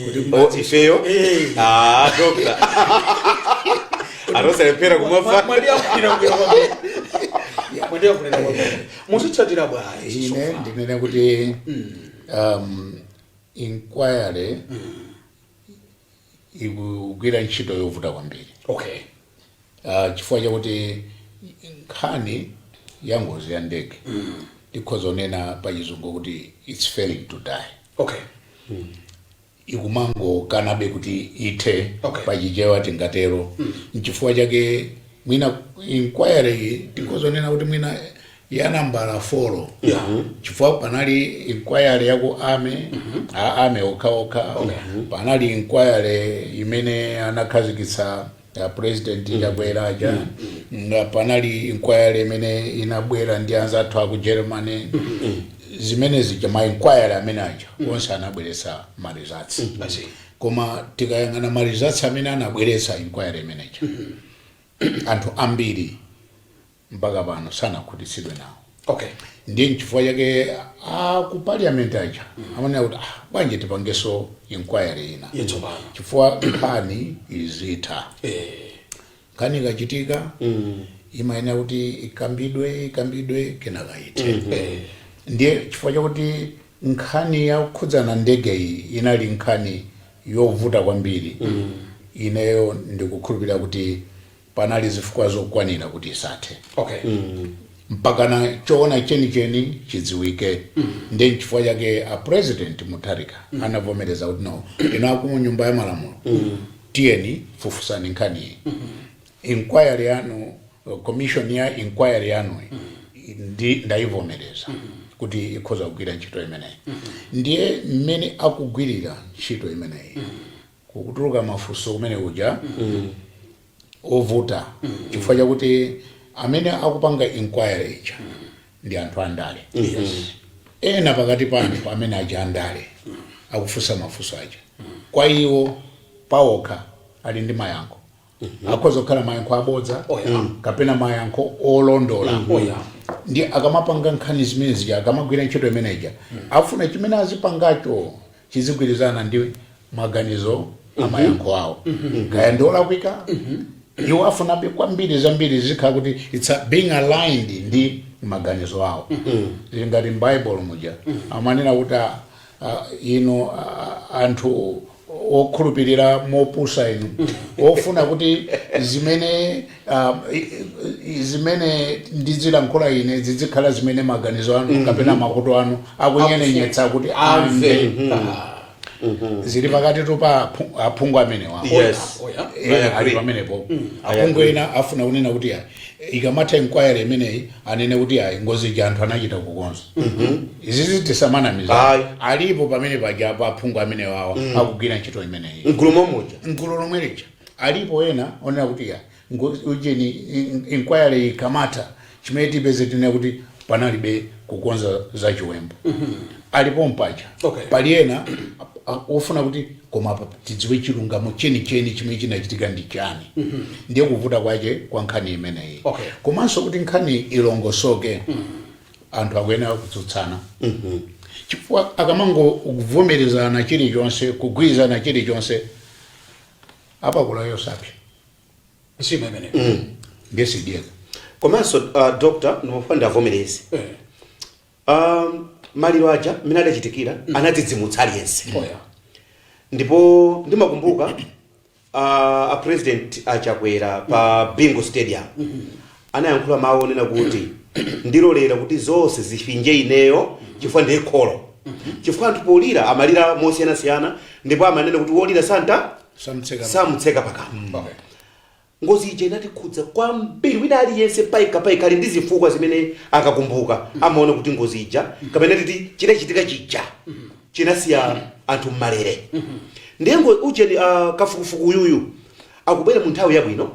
Kuti Oh, ifeyo? Eh. Ah, doctor atosalephera kumafa. Mwandiyankhulira bwino kwambiri, mwandiyankhulira kwambiri. Muzitsatira bwanji? Ine ndinene kuti inquiry ikugwira ntchito yovuta kwambiri, chifukwa chakuti nkhani ya ngozi ya ndege, tikhoza kunena pachizungu kuti it's failing to die. Ikumangokanabe kuti ithe. Pachichewa tingatero. Nchifukwa chake mwina inquiry iyi tikhoza kunena kuti mwina ya nambala 4, chifukwa panali inquiry yaku army, a army okhaokha, panali inquiry imene anakhazikitsa President Chakwera aja, nga panali inquiry imene inabwera ndi anzathu aku Germany. Zimene zija, ma inquiry amene aja onse anabweretsa ma results. I see. Koma tikayang'ana ma results amene anabweretsa inquiry imeneja, anthu ambiri mpaka pano sanakhutitsidwe nawo. Ndiye nchifukwa chake ku parliament aja amanena kuti, "Ah, bwanji tipangenso inquiry ina?" Yatsopano. Chifukwa nkhani izitha. Nkhani ikachitika, imayenera kuti ikambidwe, ikambidwe, kenaka ithe. Ndiye chifukwa chakuti nkhani yakukhudzana ndege iyi inali nkhani yovuta kwambiri, ineyo ndikukhulupirira kuti panali zifukwa zokwanira kuti isathe mpakana choona chenicheni chidziwike. Ndiye nchifukwa chake a President Mutharika anavomereza kuti, "No, ino aku Nyumba ya Malamulo, tiyeni fufuzani nkhaniyi. Inquiry yanu, commission ya inquiry yanu ndi ndayivomereza kuti ikhoza kugwira ntchito imeneyi." Ndiye mmene akugwirira ntchito imeneyi, kukutuluka mafunso kumene kuja ovuta, chifukwa chakuti amene akupanga inquiry ija ndi anthu andale. Ena pakati pa anthu amene aja andale akufunsa mafunso aja, kwa iwo pawokha ali ndi mayankho. Akhoza kukhala mayankho abodza kapena mayankho olondola. Ndi akamapanga nkhani zimene zija, akamagwira ntchito imeneja, afuna chimene azipangacho chizigwirizana ndi maganizo amayankho awo, kaya ndi olakwika. Iwo afunabe kwambiri zambiri zikhala kuti it's being aligned ndi maganizo awo. Zili ngati m'Baibulo muja amanena kuti, inu anthu okhulupirira mopusa, inu ofuna kuti zimene zimene ndizilankhula ine zizikhala zimene maganizo anu kapena makutu anu akunyenenyetsa kuti amve." Zili pakati tu pa aphungu amenewa. Oh, yeah. I Ali agree. pamenepo aphungu ena afuna kunena kuti ayi, ikamatha inquiry imeneyi, anene kuti ayi, ngozi ija anthu anachita kukonza. Izizi tisamanamiza. Ayi. Alipo pamene paja pa aphungu amenewawa akugwira ntchito imeneyi. Mgulu momuja. Mgulu lomwe lija alipo ena onena kuti ya ujeni inquiry ikamatha, chimene tipeze tinene kuti panalibe kukonza za chiwembu. Alipo mpaja. Pali ena ofuna kuti koma apa tidziwe chilungamo chenicheni, chimene chinachitika ndi chani. Ndiye kuvuta kwache kwa nkhani imeneyi. Komanso kuti nkhani ilongosoke, anthu akuyenera kutsutsana, chifukwa akamangovomerezana chilichonse, kugwirizana chilichonse, apakula yosapsa. Nsima imeneyo. Ndiye sidyeka. Komanso doctor, ndimafuna ndavomereze. Maliro aja mmene adachitikira anadzidzimutsa aliyense. Ndipo ndimakumbuka a President Achakwera pa Bingu Stadium anayankhula mawu onena kuti, "Ndilolera kuti zonse zifinje ineyo chifukwa ndiye kholo," chifukwa anthu polira amalira mosiyanasiyana, ndipo amanena kuti wolira santa samtseka. Samutseka pakamwa. Ngozi ija inatikhudza kwambiri. Wina aliyense paika paika ali ndi zifukwa zimene akakumbuka amaona kuti ngozi ija kapena titi chinachitika chija chinasiya anthu mmalere. Ndiye ujeni kafukufuku uyuyu akubwera mu nthawi yabwino.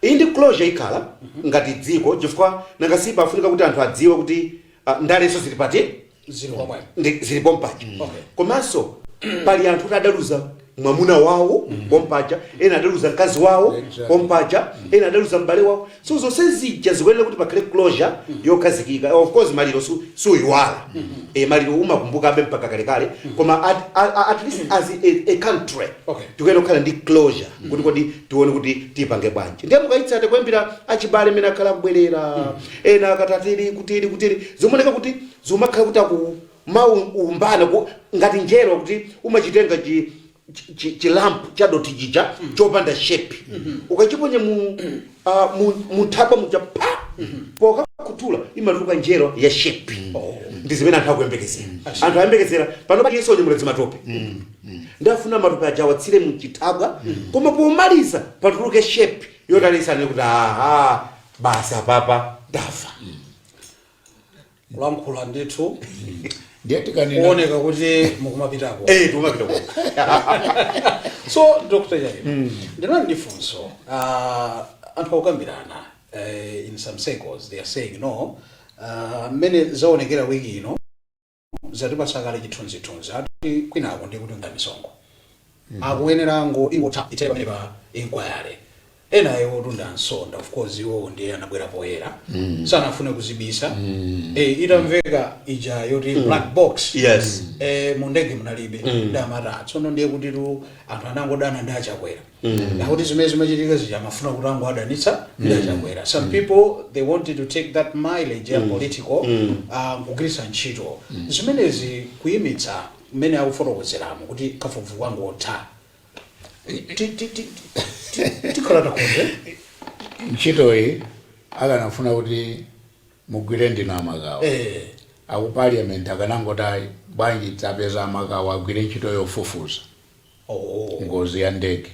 Iyi ndi closure ikhala ngati dziko, chifukwa nangasipa afunika kuti anthu adziwe kuti ndalenso zili pati. Zili pomwe. Zili pompaja. Komanso pali anthu kuti adaluza mwamuna wawo pompaja, ena adaluza mkazi wawo pompaja, ena adaluza m'bale wawo. So zonse zija zikuyenera kuti pakhale closure yokhazikika. Of course maliro suyiwala, maliro umakumbukabe mpaka kalekale, koma at least as a country tikuyenera kukhala ndi closure kuti kodi tione kuti tipange bwanji. Ndiye mukayitsate kuyambira achibale amene akhala akubwerera, ena akatatiri kutiri kutiri, zimaoneka kuti zimakhala kuti aku maumbana ngati njerwa, kuti umachitenga chi lump cha doti chija chopanda shape, ukachiponya mu nthaka muja, pa pokakhuthula imatuluka njerwa ya shape. Ndi zimene anthu akuyembekezera. Anthu ayembekezera pano paliyense onyamula matope, ndafuna matope aja awatsire muchithabwa, koma pomaliza patuluke shape yotalisana kuti, "Aha, basi, apapa ndafa." Kulankhula ndithu. Ndiye tikanena kuoneka kuti mukumapitako. Eh, tikumapita ko. So Dr. Chaima, ndinali ndi funso. Anthu akukambirana, in some circles they are saying no, mmene zaonekera wiki ino zatipatsa kale chithunzithunzi, ati kwinako ndi kuti nga misonkho akuyenerango ingotha itere pamene pa inquiry. Ena iwo tunda Nsonda, of course iwo ndiye anabwera poyera, sanafune kuzibisa. Itamveka ija yoti black box mu ndege munalibe, ndamati tsono ndiye kuti tu anthu anangodana ndi Achakwera, akuti zimene zimachitika zija amafuna kuti angoadanitsa ndi Achakwera. Some people, they wanted to take that mileage ya political, kugwiritsa ntchito zimenezi kuyimitsa mmene akufotokozeramo kuti kafukufuku wangotha. Tikhala takonze. Ntchitoyi akanafuna kuti mugwire ndinu Amakawa, aku Parliament akanangoti, "Ayi, bwanji tapeza Amakawa agwire ntchito yofufuza ngozi ya ndege,"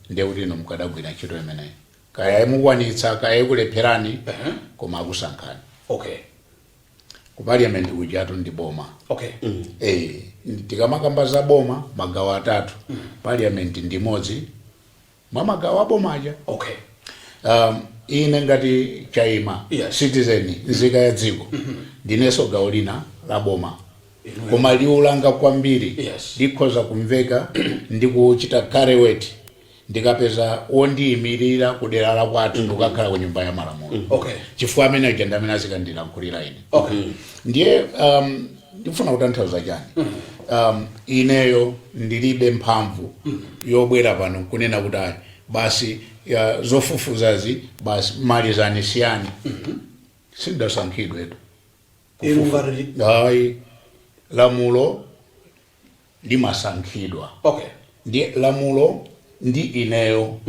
ndiye kuti inu mukadagwira ntchito imeneyi, kaya mukwanitsa, kaya ikulepherani, koma akusankhani. Ku Parliament kujatu ndi boma. Tikamakamba za boma, magawo atatu, Parliament ndi imodzi mwa magawo a bomaja. Ine ngati Chaima, citizen, nzika ya dziko, ndinenso gawo lina la boma, koma liwu langa kwambiri likhoza kumveka ndi kuchita carry weight ndikapeza wondiyimirira ku dera la kwathu, ndikukakhala ku Nyumba ya Malamulo, chifukwa amene uja ndi amene azikandilankhulira ine. Ndiye ndifuna kutanthauza chani? Ineyo ndilibe mphamvu yobwera pano kunena kuti, "Ayi, basi ya, zofufuzazi basi malizani, siyani." Sindasankhidwetu. Inu ngati Ayi, lamulo limasankhidwa. Ndi lamulo ndi ineyo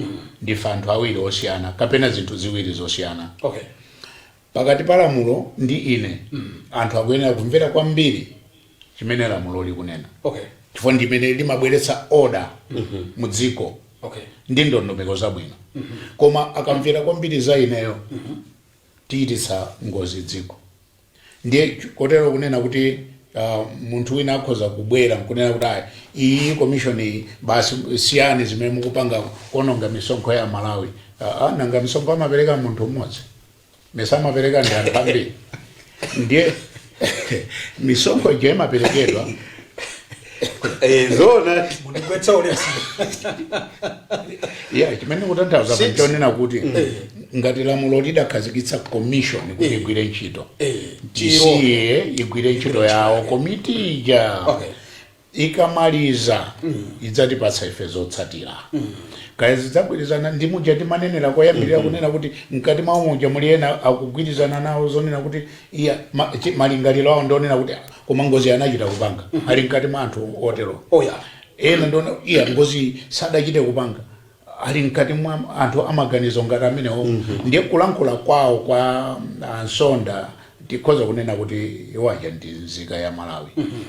ndife anthu awiri osiyana kapena zinthu ziwiri zosiyana. Pakati pa lamulo ndi ine, anthu akuyenera kumvera kwambiri chimene lamulo likunena, chifukwa ndimene limabweretsa order mu dziko ndi ndondomeko zabwino. Koma akamvera kwambiri za ineyo, tichititsa ngozi dziko. Ndiye kotero kunena kuti munthu wina akhoza kubwera nkunena kuti, "Ayi, iyi commission iyi basi siyani, zimene mukupanga kuononga misonkho ya Malawi." Nanga misonkho amapereka munthu mmodzi? Mesa amapereka ndi anthu ambiri? Ndiye misonkho ija imaperekedwa. Zona. Mundigwetsa ulesi. Yeah, chimene kutanthauza chonena kuti ngati lamulo lidakhazikitsa commission kuti igwire ntchito, tisiye igwire ntchito yawo komiti ija. Ikamaliza idzatipatsa ife zotsatira, kaya zidzagwirizana ndi muja timanenera koyambirira, kunena kuti mkati mwawo muja muli ena akugwirizana nawo zonena kuti iya, malingaliro awo ndionena kuti koma ngozi anachita kupanga, ali mkati mwa anthu otero. Ena ndiona iya, ngozi sadachite kupanga, ali mkati mwa anthu amaganizo ngati amenewo. Ndiye kulankhula kwawo kwa Ansonda, tikhoza kunena kuti iwaja ndi nzika ya Malawi,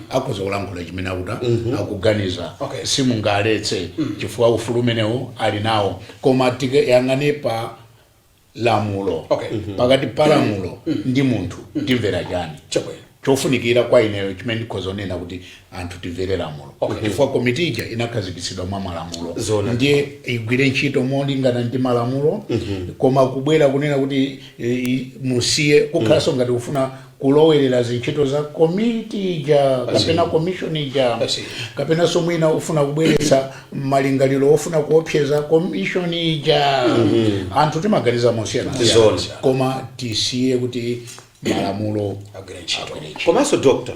akhoza kulankhula chimene akuta akuganiza. Simungaletse, chifukwa ufulu umenewo ali nawo, koma tikayang'ane pa lamulo. Pakati pa lamulo ndi munthu timvera chani? Chofunikira kwa ineyo chimene ndikhoza kunena kuti anthu timvere lamulo, chifukwa komiti ija inakhazikitsidwa mwa malamulo. Zona. Ndiye igwire ntchito molingana ndi malamulo. Koma kubwera kunena kuti musiye, kukhalanso ngati kufuna kulowerera zintchito za komiti ija kapena commission ija, kapenanso mwina ufuna kubweretsa malingaliro ofuna kuopseza commission ija. Anthu timaganiza mosiyana, Zona. koma tisiye kuti malamulo agwire ntchito. Agwire ntchito. Komanso doctor,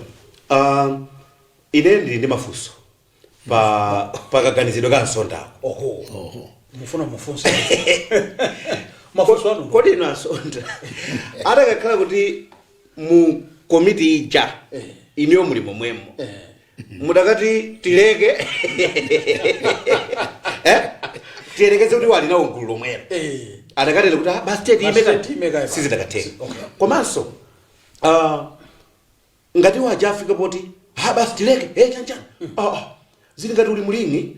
ine ndili ndi mafunso pa pakaganizidwe ka Nsondako. Oho, mufuna mufunse mafunso anu? Kodi inu Ansonda, atakakhala kuti mu komiti ija inuyo muli momwemo, mudakati tileke, eh? Tiyerekeze kuti wali nawo gulu lomwelo, adakatera kuti, "Ah, basi, Basi tiyime kaye." Sizidakatheka. Komanso ngati waja afika poti, "Ha, basi tileke," hey, chanchani, zili ngati uli mulingi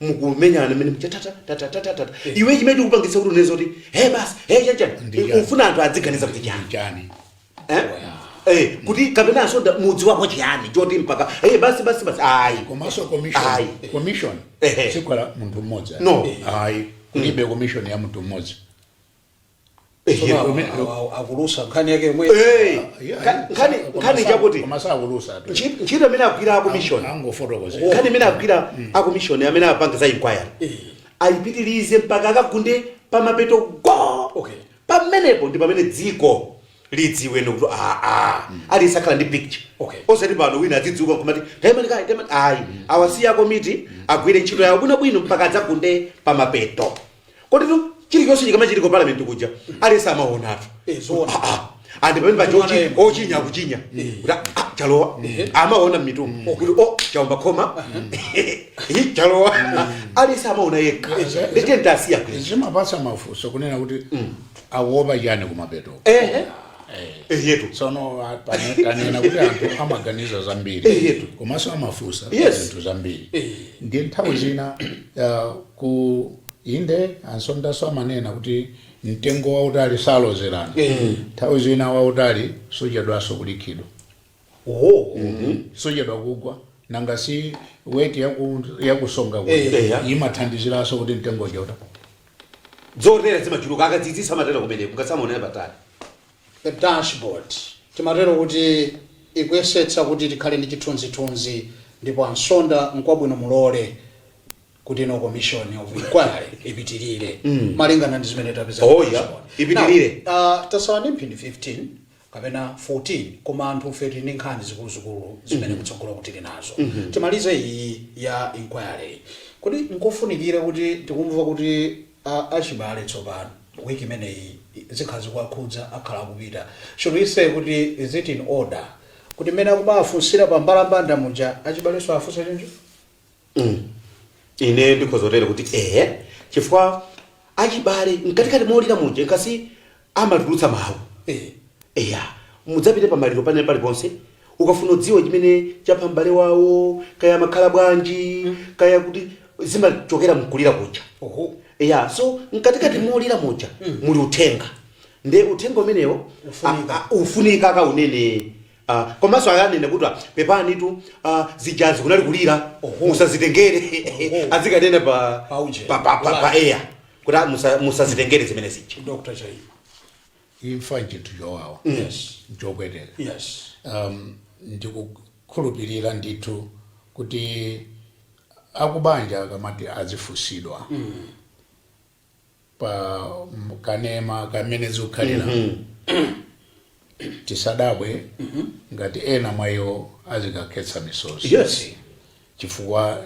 mukumenyana mene tata tata tata tata. Iwe chimene tikupangitsa kuti unene kuti, "Hey, basi, hey, chanchani," Ndi chani? ufuna anthu adziganiza kuti chani? Chani? Eh? Eh, kuti kapena Ansonda mudzi wako chiyani choti mpaka, "Hey, basi, basi, basi"? Ayi. Komanso commission, Ayi. commission sikhala munthu mmodzi. No. Ayi, kulibe commission ya munthu mmodzi. Tsono akulusa nkhani yake yomwe. Eh, Yeah, nkhani chakuti koma sakulusa tu. Ntchito imene agwira a commission, Angofotokozera. Nkhani imene agwira a commission amene apanga za inquiry, ayipitirize mpaka akagunde. Pamapeto go. Pamenepo ndi pamene dziko lidziwe kuti aa, aliyense akhala ndi picture. Osati pano wina adzidziuka nkumati taimani kayi, taimani, ayi. Awasiya komiti agwire ntchito yawo bwinobwino mpaka adzagunde pamapeto. Kodi tu chilichonse chikamachitika parliament kuja, aliyense amaonatu. Zoona. Ah, ah. Andi pamene paja Mwana yemwe. ochinya akuchinya kuti ah, chalowa, amaona mmitu kuti o, chaomba khoma. Ih, chalowa, aliyense amaona yekha. Nditiye ndasiya kwezi. Zimapatsa mafunso kunena kuti akuopa chani kumapeto? Ehe, eyetu. Tsono tanena kuti anthu amaganiza zambiri komanso amafunsa zinthu zambiri. Ndiye nthawi zina ku inde ansondaso amanena kuti mtengo wautali salozerana. Nthawi zina wautali suchedwanso kulikhidwa, suchedwa kugwa. Nanga si weight yakusonga kuja imathandiziranso kuti mtengo chota. Zotera zimachuluka, akadzidzisa amatera kumeneko ngasamaonera patali. The Dashboard, timatero kuti ikuyesetsa kuti tikhale ndi chithunzithunzi. Ndipo ansonda, nkwabwino mulole kuti ino commission of inquiry ipitirire malingana ndi zimene tapeza Oh, ku yeah. dashboard. Ipitirire. Now, tasala ndi mphindi 15 kapena 14, koma anthu ife tili ndi nkhani zikuluzikulu zimene kutsogolo kuti tili nazo. Timalize iyi ya inquiry. Kuti nkofunikira kuti tikumva kuti achibale tsopano wiki imeneyi zikhala zikuwakhudza, akhala akupita. Should we say kuti is it in order kuti mmene akumawafunsira pa mbalambanda muja, achibalenso afunse chenjo? Ine ndikhozotera kuti ehe, chifukwa achibale mkatikati molira muja nkasi amatulutsa mawu. Eya, mudzapite pamaliro panene paliponse, ukafuna udziwe chimene chapha m'bale wawo, kaya makhala bwanji, kaya kuti zimachokera mkulira kuja. Eya, so mkatikati molira muja muli uthenga, nde uthenga umenewo Ufunika. Ufunika kaunene. Komanso akanene kuti pepani tu, zijazi kunali kulira, musazitengere. Azikanena pa Pauje. pa air kuti musazitengere zimene zija. Dr Chaima. Imfa nchinthu chowawa, nchopweteka. Ndikukhulupirira ndithu kuti akubanja akamati azifunsidwa pa kanema kamene zikukhalira, tisadabwe ngati ena mwa iwo azikakhetsa misozi, chifukwa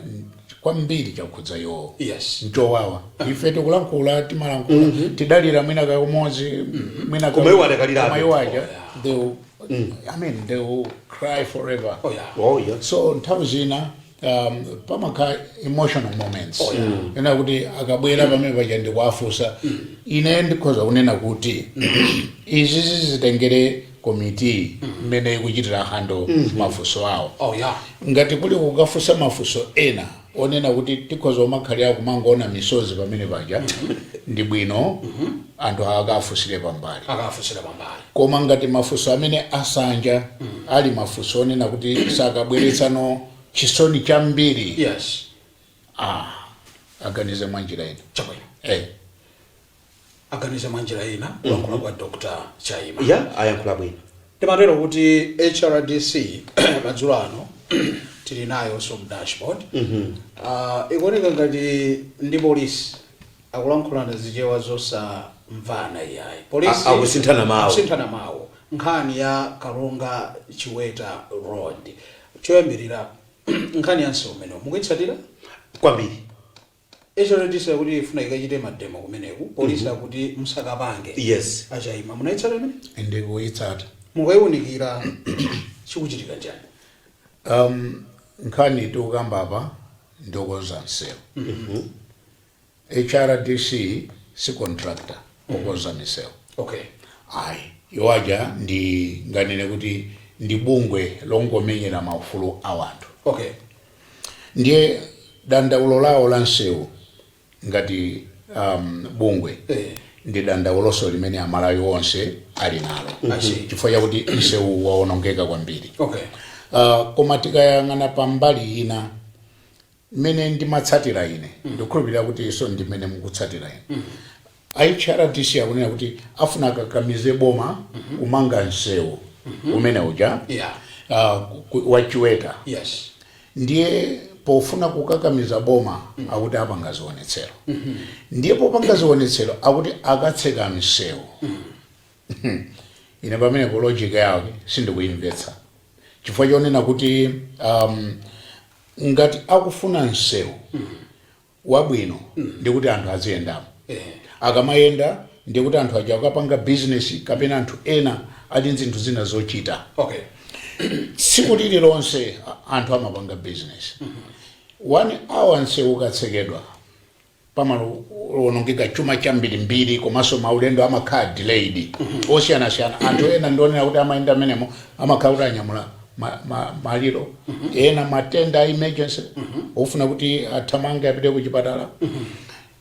kwambiri chakhudza iwowo. Nchowawa. Ife tikulankhula, timalankhula, tidalira mwina kakumodzi, mwina Koma iwo adakalirabe. Koma iwo aja, they will, I mean, they will cry forever. Oh yeah. So nthawi zina pamakhala emotional moments ena kuti akabwera pamene paja ndikuafunsa. Ine ndikhoza kunena kuti izi zizitengere komiti mmene ikuchitira handle mafunso awo. Ngati kuli kukafunsa mafunso ena onena kuti tikhoza kumakhalira kumangoona misozi pamene paja, ndi bwino anthu akafunsire pambali. Akafunsira pambali. Koma ngati mafunso amene asanja ali mafunso onena kuti sakabweretsano chisoni chambiri, ah, aganize mwa njira ina. Chabwino. Aganize mwa njira ina, kulankhula kwa Dr Chaima. Ya, ayankhula bwino. Timatero kuti HRDC madzulo ano tili nayonso mu dashboard. Ikuoneka ngati ndi polisi akulankhulana zichewa zosamvana iyayi. Polisi Akusinthana mawu. Akusinthana mawu. Nkhani ya Karonga Chiweta Road, choyambirira nkhani ya msewu umenewu mukuyitsatira? Kwambiri. HRDC akuti ifuna ikachite mademo kumeneku, polisi akuti musakapange. Achaima, munayitsata imene? Ndikuyitsata. Mukayiwunikira, chikuchitika njani? Nkhani tikukamba apa ndiokonza msewu. HRDC si contractor okonza misewu. Ayi, iwaja ndi nganene kuti ndi bungwe longomenyera maufulu a wanthu. Ndiye dandaulo lawo la msewu ngati bungwe ndi dandaulonso limene Amalawi onse ali nalo, I see. chifukwa chakuti msewu wawonongeka kwambiri. Koma tikayang'ana pambali ina, mmene ndimatsatira ine, ndikukhulupirira kuti iso ndimene mukutsatira ine, HRDC akunena kuti afuna akakamize boma kumanga msewu umene uja wachiweta. Ndiye Pofuna kukakamiza boma, akuti apanga zionetsero. Ndiye popanga zionetsero akuti akatseka msewu. Ine pamenepo logic yake sindikuyimvetsa, chifukwa chonena kuti ngati akufuna msewu wabwino, ndikuti anthu aziyendamo. Akamayenda, ndikuti anthu aja akapanga business kapena anthu ena ali zinthu zina zochita. Tsiku lililonse anthu amapanga business. One hour msewu ukatsekedwa, pamawonongeka chuma chambirimbiri, komanso maulendo amakhala delayed osiyanasiyana. Anthu ena ndionera kuti amayenda amenemo amakhala kuti anyamula maliro, ena matenda a emergency ofuna kuti athamange apite ku chipatala.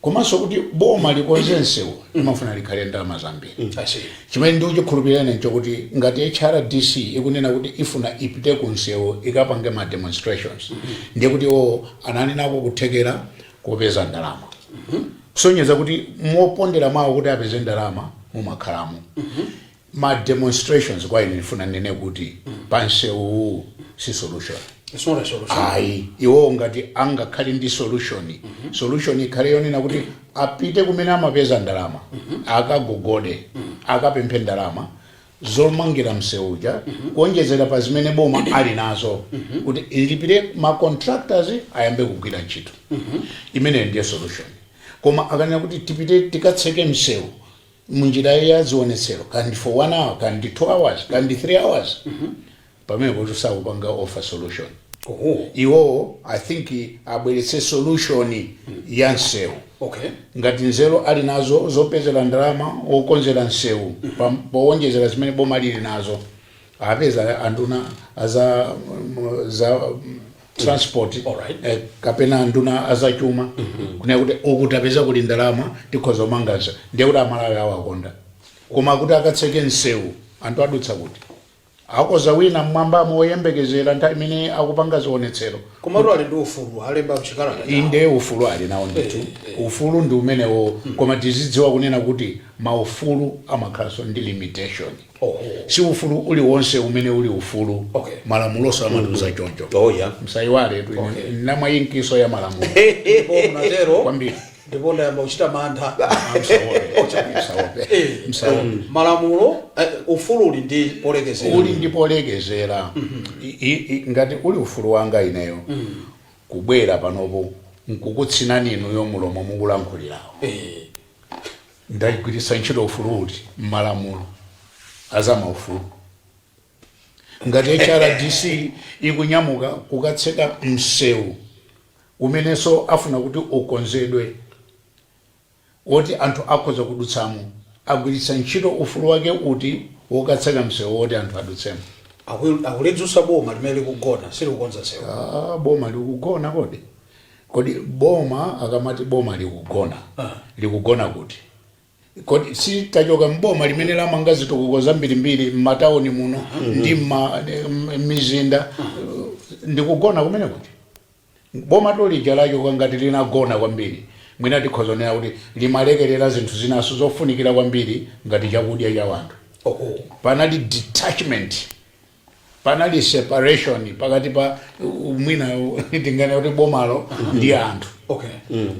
Komanso kuti boma likonze msewu limafuna likhale ndalama zambiri. I see. Chimene ndikuchikhulupirira nchokuti ngati HRDC ikunena kuti ifuna ipite ku msewu ikapange ma demonstrations, ndiye kuti o anali nako kuthekera kopeza ndalama, kusonyeza kuti mopondera mwawo kuti apeze ndalama mumakhalamo ma demonstrations. Kwa ine ndifuna ndinene kuti pa msewu si solution. It's not a solution. Ayi, iwo ngati angakhale ndi solution, solution ikhale yonena kuti apite kumene amapeza ndalama, akagogode, akapemphe ndalama zomangira msewuja, kuonjezera pa zimene boma ali nazo, kuti ilipire ma contractors ayambe kugwira ntchito. Imeneyo ndiye solution. Koma akanena kuti tipite tikatseke msewu munjira ya zionetsero, kandi for one hour, kandi 2 hours, kandi 3 hours, pamene kuti sakupanga offer solution. Iwowo I think abweretse solution ya msewu. Ngati nzeru ali nazo zopezera ndalama wokonzera msewu powonjezera zimene boma lili nazo, apeza anduna aza za transport kapena anduna azachuma, kunena kuti uku tapeza kuli ndalama, tikhoza kumanga msewu, ndiye kuti Amalawi awakonda. Koma kuti akatseke msewu, anthu adutsa kuti? Akoza wina mmwambamo woyembekezera nthawi imene akupanga zionetsero. Komatu ali ndi ufulu, alemba mchikalata chawo. Inde, ufulu ali nawo ndithu, ufulu ndi umenewo, koma tizidziwa kunena kuti maufulu amakhalanso ndi limitation. Si ufulu uliwonse umene uli ufulu. Malamuloso amatiuza choncho. Msayiwale tu, namwa inkiso ya malamulo. Ndipo munatero. Kwambiri. Ndipo ndayamba kuchita mantha. Msaope, msaope, msaope. Malamulo, ufulu uli ndi polekezera. Uli ndi polekezera. Ngati uli ufulu wanga ineyo kubwera panopo nkukutsinani inuyo mulomo mukulankhulirawo, ndagwiritsa ntchito ufulu uti mmalamulo azamaufulu? Ngati HRDC ikunyamuka kukatseka msewu umenenso afuna kuti ukonzedwe, woti anthu akhoza kudutsamo, agwiritsa ntchito ufulu wake uti wokatseka msewu woti anthu adutsemo? Akulidzusa boma limene likugona, silikukonza msewu. Ah, boma likugona? Kodi boma, akamati boma likugona, likugona kuti? Kodi si tachoka mboma limene lamanga zitukuko zambirimbiri m'matawuni muno ndi mizinda? Ndikugona kumene kuti boma tolija lachoka ngati linagona kwambiri, mwina tikhoza kunena kuti limalekerera zinthu zinaso zofunikira kwambiri ngati chakudya cha wanthu. Panali detachment, panali separation pakati pa mwina tinganene kuti bomalo ndi anthu.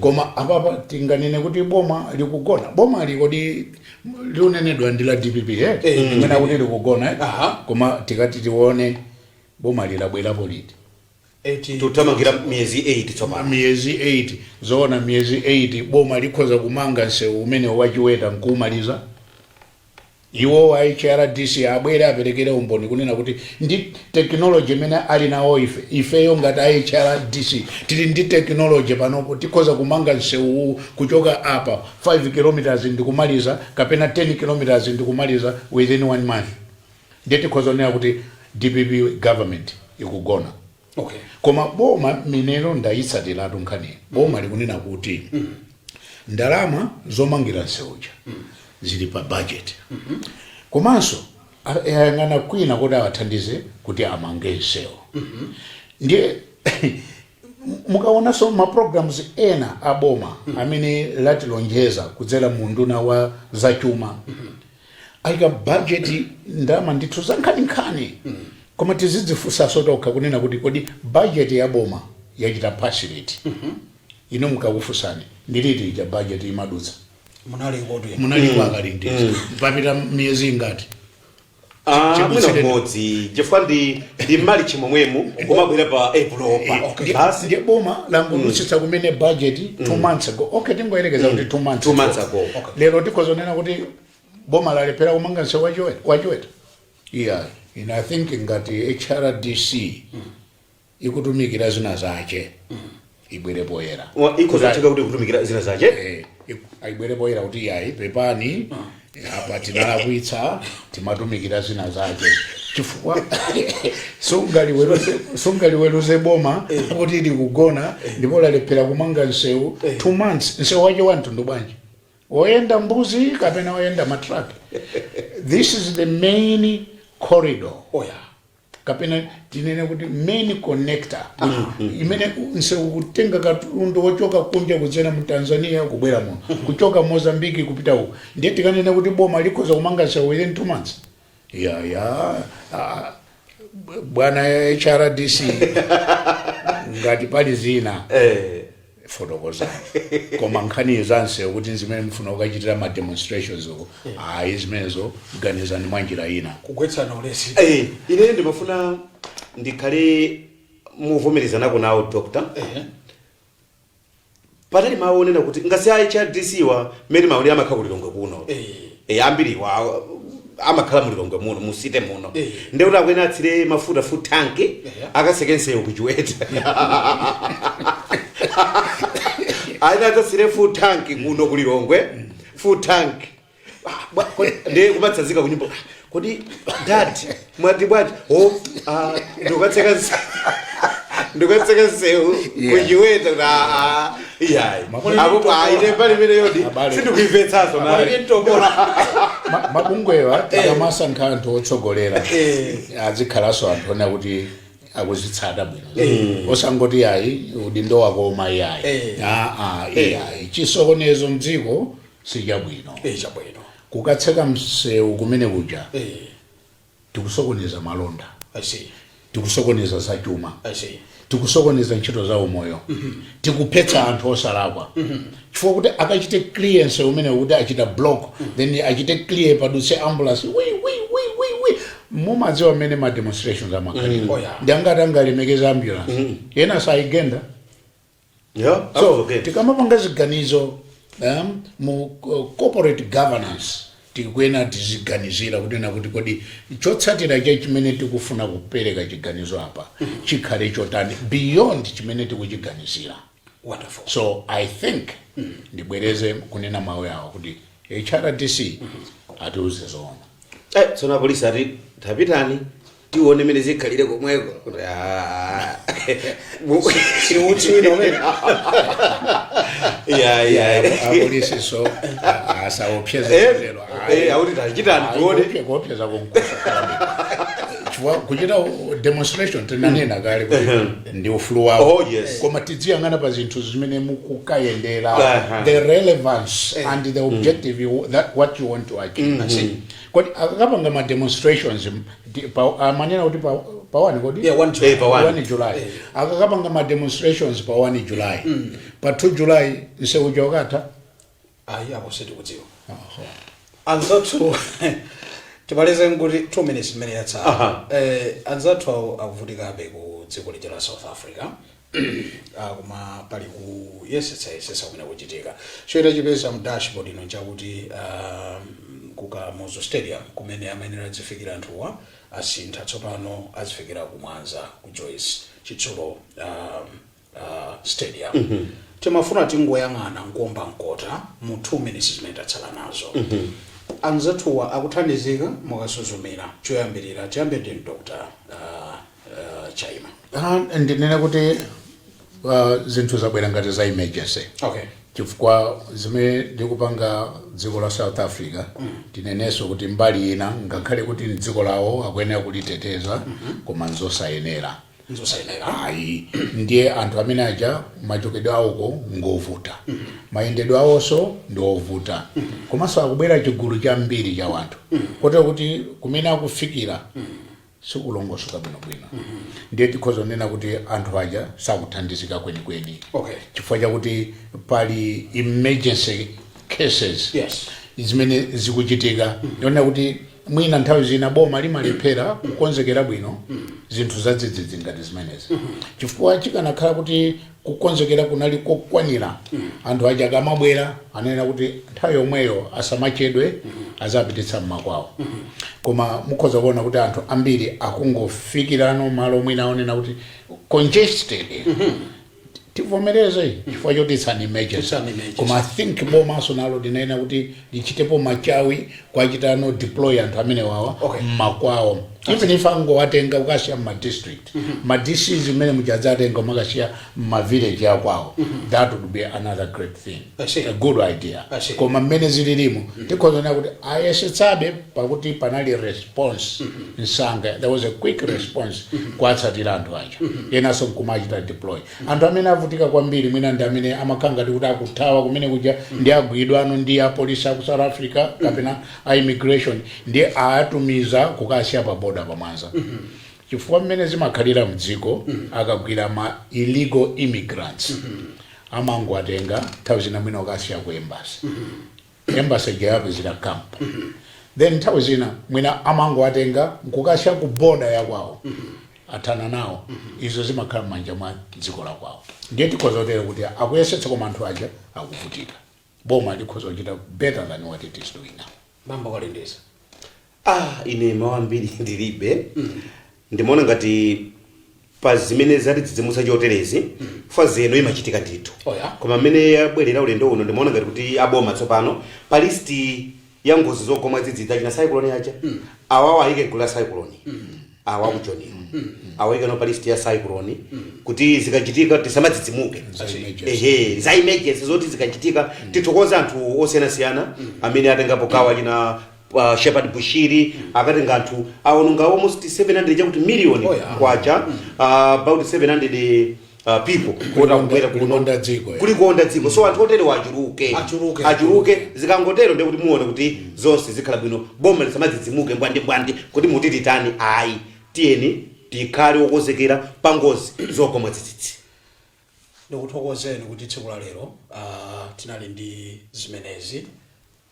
Koma apapa tinganene kuti boma likugona? Boma likodi liunenedwa ndi la DPP, eh? Mwina kuti likugona, eh? Koma tikati tione, boma lilabwerapo liti? Tuthamangira miyezi 8 tsopano. Miyezi 8, zoona? Miyezi 8 boma likhoza kumanga msewu umene wachiweta nkuumaliza? Iwo a HRDC abwere aperekere umboni kunena kuti ndi technology imene ali nawo, ife ifeyo ngati a HRDC tili ndi technology panopo, tikhoza kumanga msewu kuchoka apa 5 kilometers ndikumaliza, kapena 10 kilometers ndikumaliza within one month, ndiye tikhoza kunena kuti DPP government ikugona. Koma boma minero ndayitsatiratu nkhani. Boma likunena kuti ndalama zomangira msewuja zili pa budget, komanso ayang'ana kwina kuti awathandize kuti amange msewu. Ndiye mukaonanso ma programs ena a boma amene latilonjeza kudzera mu nduna wa zachuma, ayika budget ndalama ndithu za nkhaninkhani. Koma tizidzifunsanso tokha kunena kuti kodi budget ya boma Yachita pass liti? Ino mukakufunsani, ndiliti ija budget imadutsa? Munali koti? Munaliko akalindisa? Papita miyezi ingati? Ah, mwina mmodzi, chifukwa ndi March momwemu, umabwera pa April pa. Basi. Ndiye boma langodutsitsa kumene budget 2 months ago. Okay, tingoyerekeza kuti 2 months 2 months ago. Lero tikhozonena kuti boma lalephera kumanga msewu wachiweta? Yeah, and I think ngati HRDC ikutumikira zina zache, ibwere poyera. Ikhozatheka kuti kutumikira zina zache. Ayibwere poyera kuti, "Yayi, pepani, apa tinalakwitsa, timatumikira zina zache," chifukwa sungaliweruze boma kuti likugona ndipo lalephera kumanga msewu 2 months. Msewu wache wa mtundu bwanji? Woyenda mbuzi kapena woyenda matraki? This is the main corridor kapena tinene kuti main connector imene nsewu kutenga katundu wochoka kunja kudzera mu Tanzania kubwera muno, kuchoka Mozambiki kupita uku. Ndiye tikanena kuti boma likhoza kumanga nsewu within 2 months? Ya, ah, bwana HRDC, ngati pali zina fotokozani, koma nkhani za nsewu kuti zimene mufuna kukachitira ma demonstrations uko, ayi, zimenezo ganizani mwa njira ina. Kugwetsana ulesi. Ine ndimafuna ndikhale muvomerezanako nawo, doctor. Patali mawu onena kuti ngasi a HRDC wa mmene maonera amakhala kulilongwe kuno. Ambiriwa amakhala mulilongwe muno, musite muno. Ndekuti akwena atsire mafuta full tank, akatseke nsewu kuchiweta, aina adzatsire full tank kuno kulilongwe, full tank. Ah, ndiye kumatsanzika kunyumba. "Ah, kodi dad, mwati bwanji?" "Oh, ah, ndikukatseka nsewu kuchiweta." Kuti ah, iyayi, apo ah, ine pali imene yodi Abale. sindikuimvetsaso naye. Mabungwewa tikamasankha anthu otsogolera, azikhalanso anthu ona kuti akuzitsata bwino, osangoti yayi, udindo wako oma, yayi. Aa, iyayi, chisokonezo mdziko sichabwino. Chabwino. Kukatseka msewu kumene kuja, tikusokoneza malonda, I see. tikusokoneza zachuma, I see. tikusokoneza ntchito za umoyo, tikuphetsa anthu osalakwa, chifukwa kuti akachite clearance umene kuti achita block, then achite clear padutse ambulance, wi wi wi wi wi. Mumadziwa mmene ma demonstrations amakhalira. Oh, yeah. Ndi angati angalemekeza ambulance? Ena sayigenda. So tikamapanga ziganizo mu corporate governance, tikuyenera tiziganizira kunena kuti kodi chotsatira cha chimene tikufuna kupereka chiganizo apa chikhale chotani beyond chimene tikuchiganizira. Wonderful. So I think ndibwereze kunena mawu yawo kuti HRDC atiuze zoona. Tsono apolisi ati, "Tapitani, tione mene zikhalire komweko," kuti ah. Siutsi wina umene. Yeah. Apolisi so asaopseze lero. Akuti tachitani tione. Kuopseza konkusa, chifukwa kuchita demonstration tinanena kale kuti ndi ufulu wawo. Oh, yes. Koma tidziyang'ana pa zinthu zimene mukukayendera, the relevance and the objective that what you want to achieve. Kodi akakapanga ma demonstrations amanena kuti pa 1 kodi? Yeah, 1 July. Pa 1. 1 July. Akakapanga ma demonstrations pa 1 July, pa 2 July nsewu ukatha? Ayi, apo sitikudziwa. Anzathu, timalize nkuti 2 minutes imene yatsala. Anzathu awo akuvutikabe ku dziko lija la South Africa. Koma pali kuyesetsayesetsa kumene kuchitika. Choita chipeza mu dashboard ino nchakuti ku Kamuzu Stadium kumene amayenera azifikira anthuwa asintha, tsopano azifikira ku Mwanza, ku Joyce Chitsulo Stadium. Timafuna tingoyang'ana nkuomba mkota mu 2 minutes zimene tatsala nazo. Anzathuwa akuthandizika mukasuzumira? Choyambirira, tiyambe ndi Dr. Chaima. Ah, ndinene kuti zinthu zabwera ngati za emergency, chifukwa zimene ndikupanga dziko la South Africa, tinenenso kuti mbali ina, ngakhale kuti ni dziko lawo akuyenera kuliteteza, koma nzosayenera. Nzosayenera. Ayi, ndiye anthu amene aja machokedwe awoko ngovuta, mayendedwe awonso ndi ovuta, komanso akubwera chigulu chambiri cha wanthu, kotero kuti kumene akufikira Sikulongosoka bwinobwino. Ndiye tikhoza kunena kuti anthu aja sakuthandizika kwenikweni chifukwa chakuti pali emergency cases zimene zikuchitika. Ndiona kuti mwina nthawi zina boma limalephera kukonzekera bwino zinthu zadzidzidzi ngati zimenezi, chifukwa chikanakhala kuti kukonzekera kunali kokwanira, anthu aja akamabwera anena kuti nthawi yomweyo asamachedwe, azapititsa mmakwawo. Koma mukhoza kuona kuti anthu ambiri akungofikirano malo mwina aonena kuti congested. Tivomereze chifukwa choti it's an emergency. It's an emergency. Koma I think bomaso nalo linena kuti lichitepo machawi kwachitano deploy anthu amene wawa mmakwawo, even if angowatenga kukasiya mma district, ma DCs mmene muchadzatenga umakasiya mma village akwawo, that would be another great thing, I see. a good idea. I see. Koma mmene zililimu, tikhoza kunena kuti ayesetsabe pakuti panali response msanga. There was a quick response kwatsatira anthu aja, enanso nkumachita deploy. Anthu amene avutika kwambiri mwina ndi amene amakhala ngati kuti akuthawa kumene kuja ndi agwidwano ndi apolisi aku South Africa kapena a immigration, ndi aatumiza kukasiya pa boda pamwanza, chifukwa mmene zimakhalira mdziko, akagwira ma illegal immigrants amangoatenga nthawi zina mwina ukasiya ku embassy, embassy ijayapezera camp. Then nthawi zina mwina amangoatenga nkukasiya ku boda yakwawo, athana nawo. Izo zimakhala m'manja mwa dziko la kwawo. Ndiye tikhoza kutero kuti akuyesetsa, koma anthu aja akuvutika. Boma likhoza kuchita better than what it is doing now. Bambo Kalendeza. Ah, ine mawu ambiri ndilibe. Ndimaona ngati pa zimene zatidzidzimutsa choterezi, fazi ino imachitika ndithu. Oh, yeah. Koma mmene yabwerera ulendo uno, ndimaona ngati kuti aboma tsopano pa list ya ngozi zogwa mwadzidzidzi, achina cyclone aja, awawa ayike gulu la cyclone, awa akujoniwa awayike no pa list ya cyclone kuti zikachitika tisamadzidzimuke. Za emergency. Ehe, za emergency zoti zikachitika. Tithokoze anthu osiyanasiyana amene atengapo gawo, achina Shepherd Bushiri akatenga anthu aononga almost 700 chakuti million Oh, yeah. kwacha, about 700 people kuti akubwera kuno. Kulikonda dziko, eh. Kulikonda dziko. So anthu otere achuluke. Achuluke. Achuluke. Zikangotero ndiye kuti muone kuti zonse zikhala bwino. Boma lisamadzidzimuke mbwandi mbwandi kuti muti titani. Ayi, tiyeni tikhale okonzekera pa ngozi zogwa mwadzidzidzi. Ndikuthokozeni kuti tsiku la lero tinali ndi zimenezi.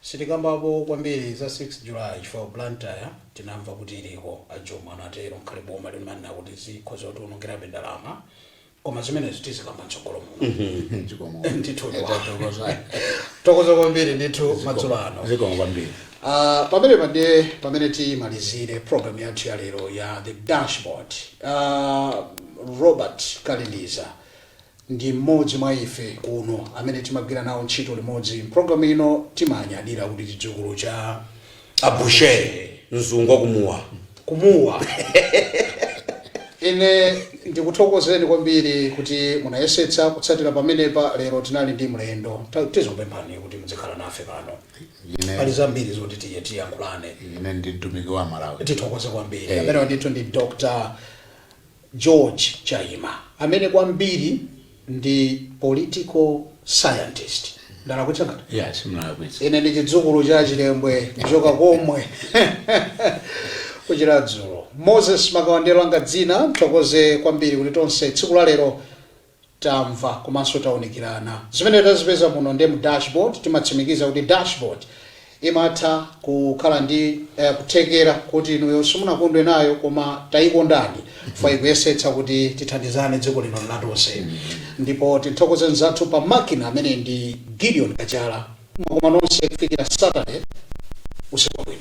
Sitikambapo kwambiri za 6 July chifukwa Blantyre tinamva kuti iliko, ajomo anatero, nkhale boma limanena kuti zikhoza kutiwonongerabe ndalama, koma zimenezi tizikamba mtsogolo muno. Zikomo. Ndithu. Tathokoza. Thokoza kwambiri ndithu madzulo ano. Zikomo kwambiri. Pamene pande pamene timalizire program yathu ya lero ya The Dashboard, Robert Kalindiza ndi mmodzi mwa ife kuno amene timagwira nawo ntchito limodzi mpulogalamu ino. Timanyadira kuti chidzukulu cha Abushe mzungu wakumuwa. Kumuwa. Ine ndikuthokozeni kwambiri kuti munayesetsa kutsatira pamenepa. Lero tinali ndi mlendo. Tizikupemphani kuti muzikhala nafe pano. Pali zambiri zoti tiye tiyankhulane. Ine ndi mtumiki wa Malawi. Tithokoze kwambiri. Eh. Amene ndithu ndi Dr George Chaima, amene kwambiri ndi political scientist. Ndalakwitsa ngati? Yes, mnalakwitsa. Ine ndi chidzukulu cha Chilembwe kuchoka komwe kuchiradzulo. Moses Makawandelo anga dzina. Mthokoze kwambiri kuti tonse tsiku la lero tamva komanso taunikirana zimene tazipeza muno. Ndi mu Dashboard timatsimikiza kuti dashboard imatha kukhala ndi kuthekera kuti inuyo simunakondwe nayo, koma tayikondani fa ikuyesetsa kuti tithandizane dziko lino latonse. Ndipo tithokoze nzathu pa makina amene ndi Gideon Kachala. Mwakoma nonse. Kufikira Saturday, usiku wabwino.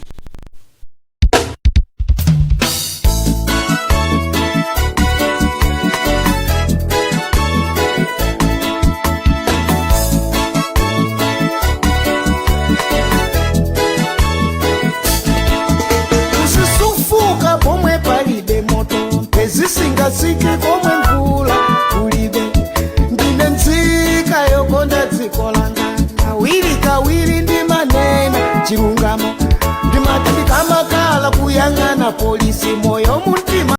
Uzisufuka pomwe palibe moto, mphezi komwe mvula kulibe. Ndine nzika yokonda dziko langa, kawiri kawiri ndimanena chilungamo. Ndimati ndikamakhala kuyang'ana polisi moyo muntima.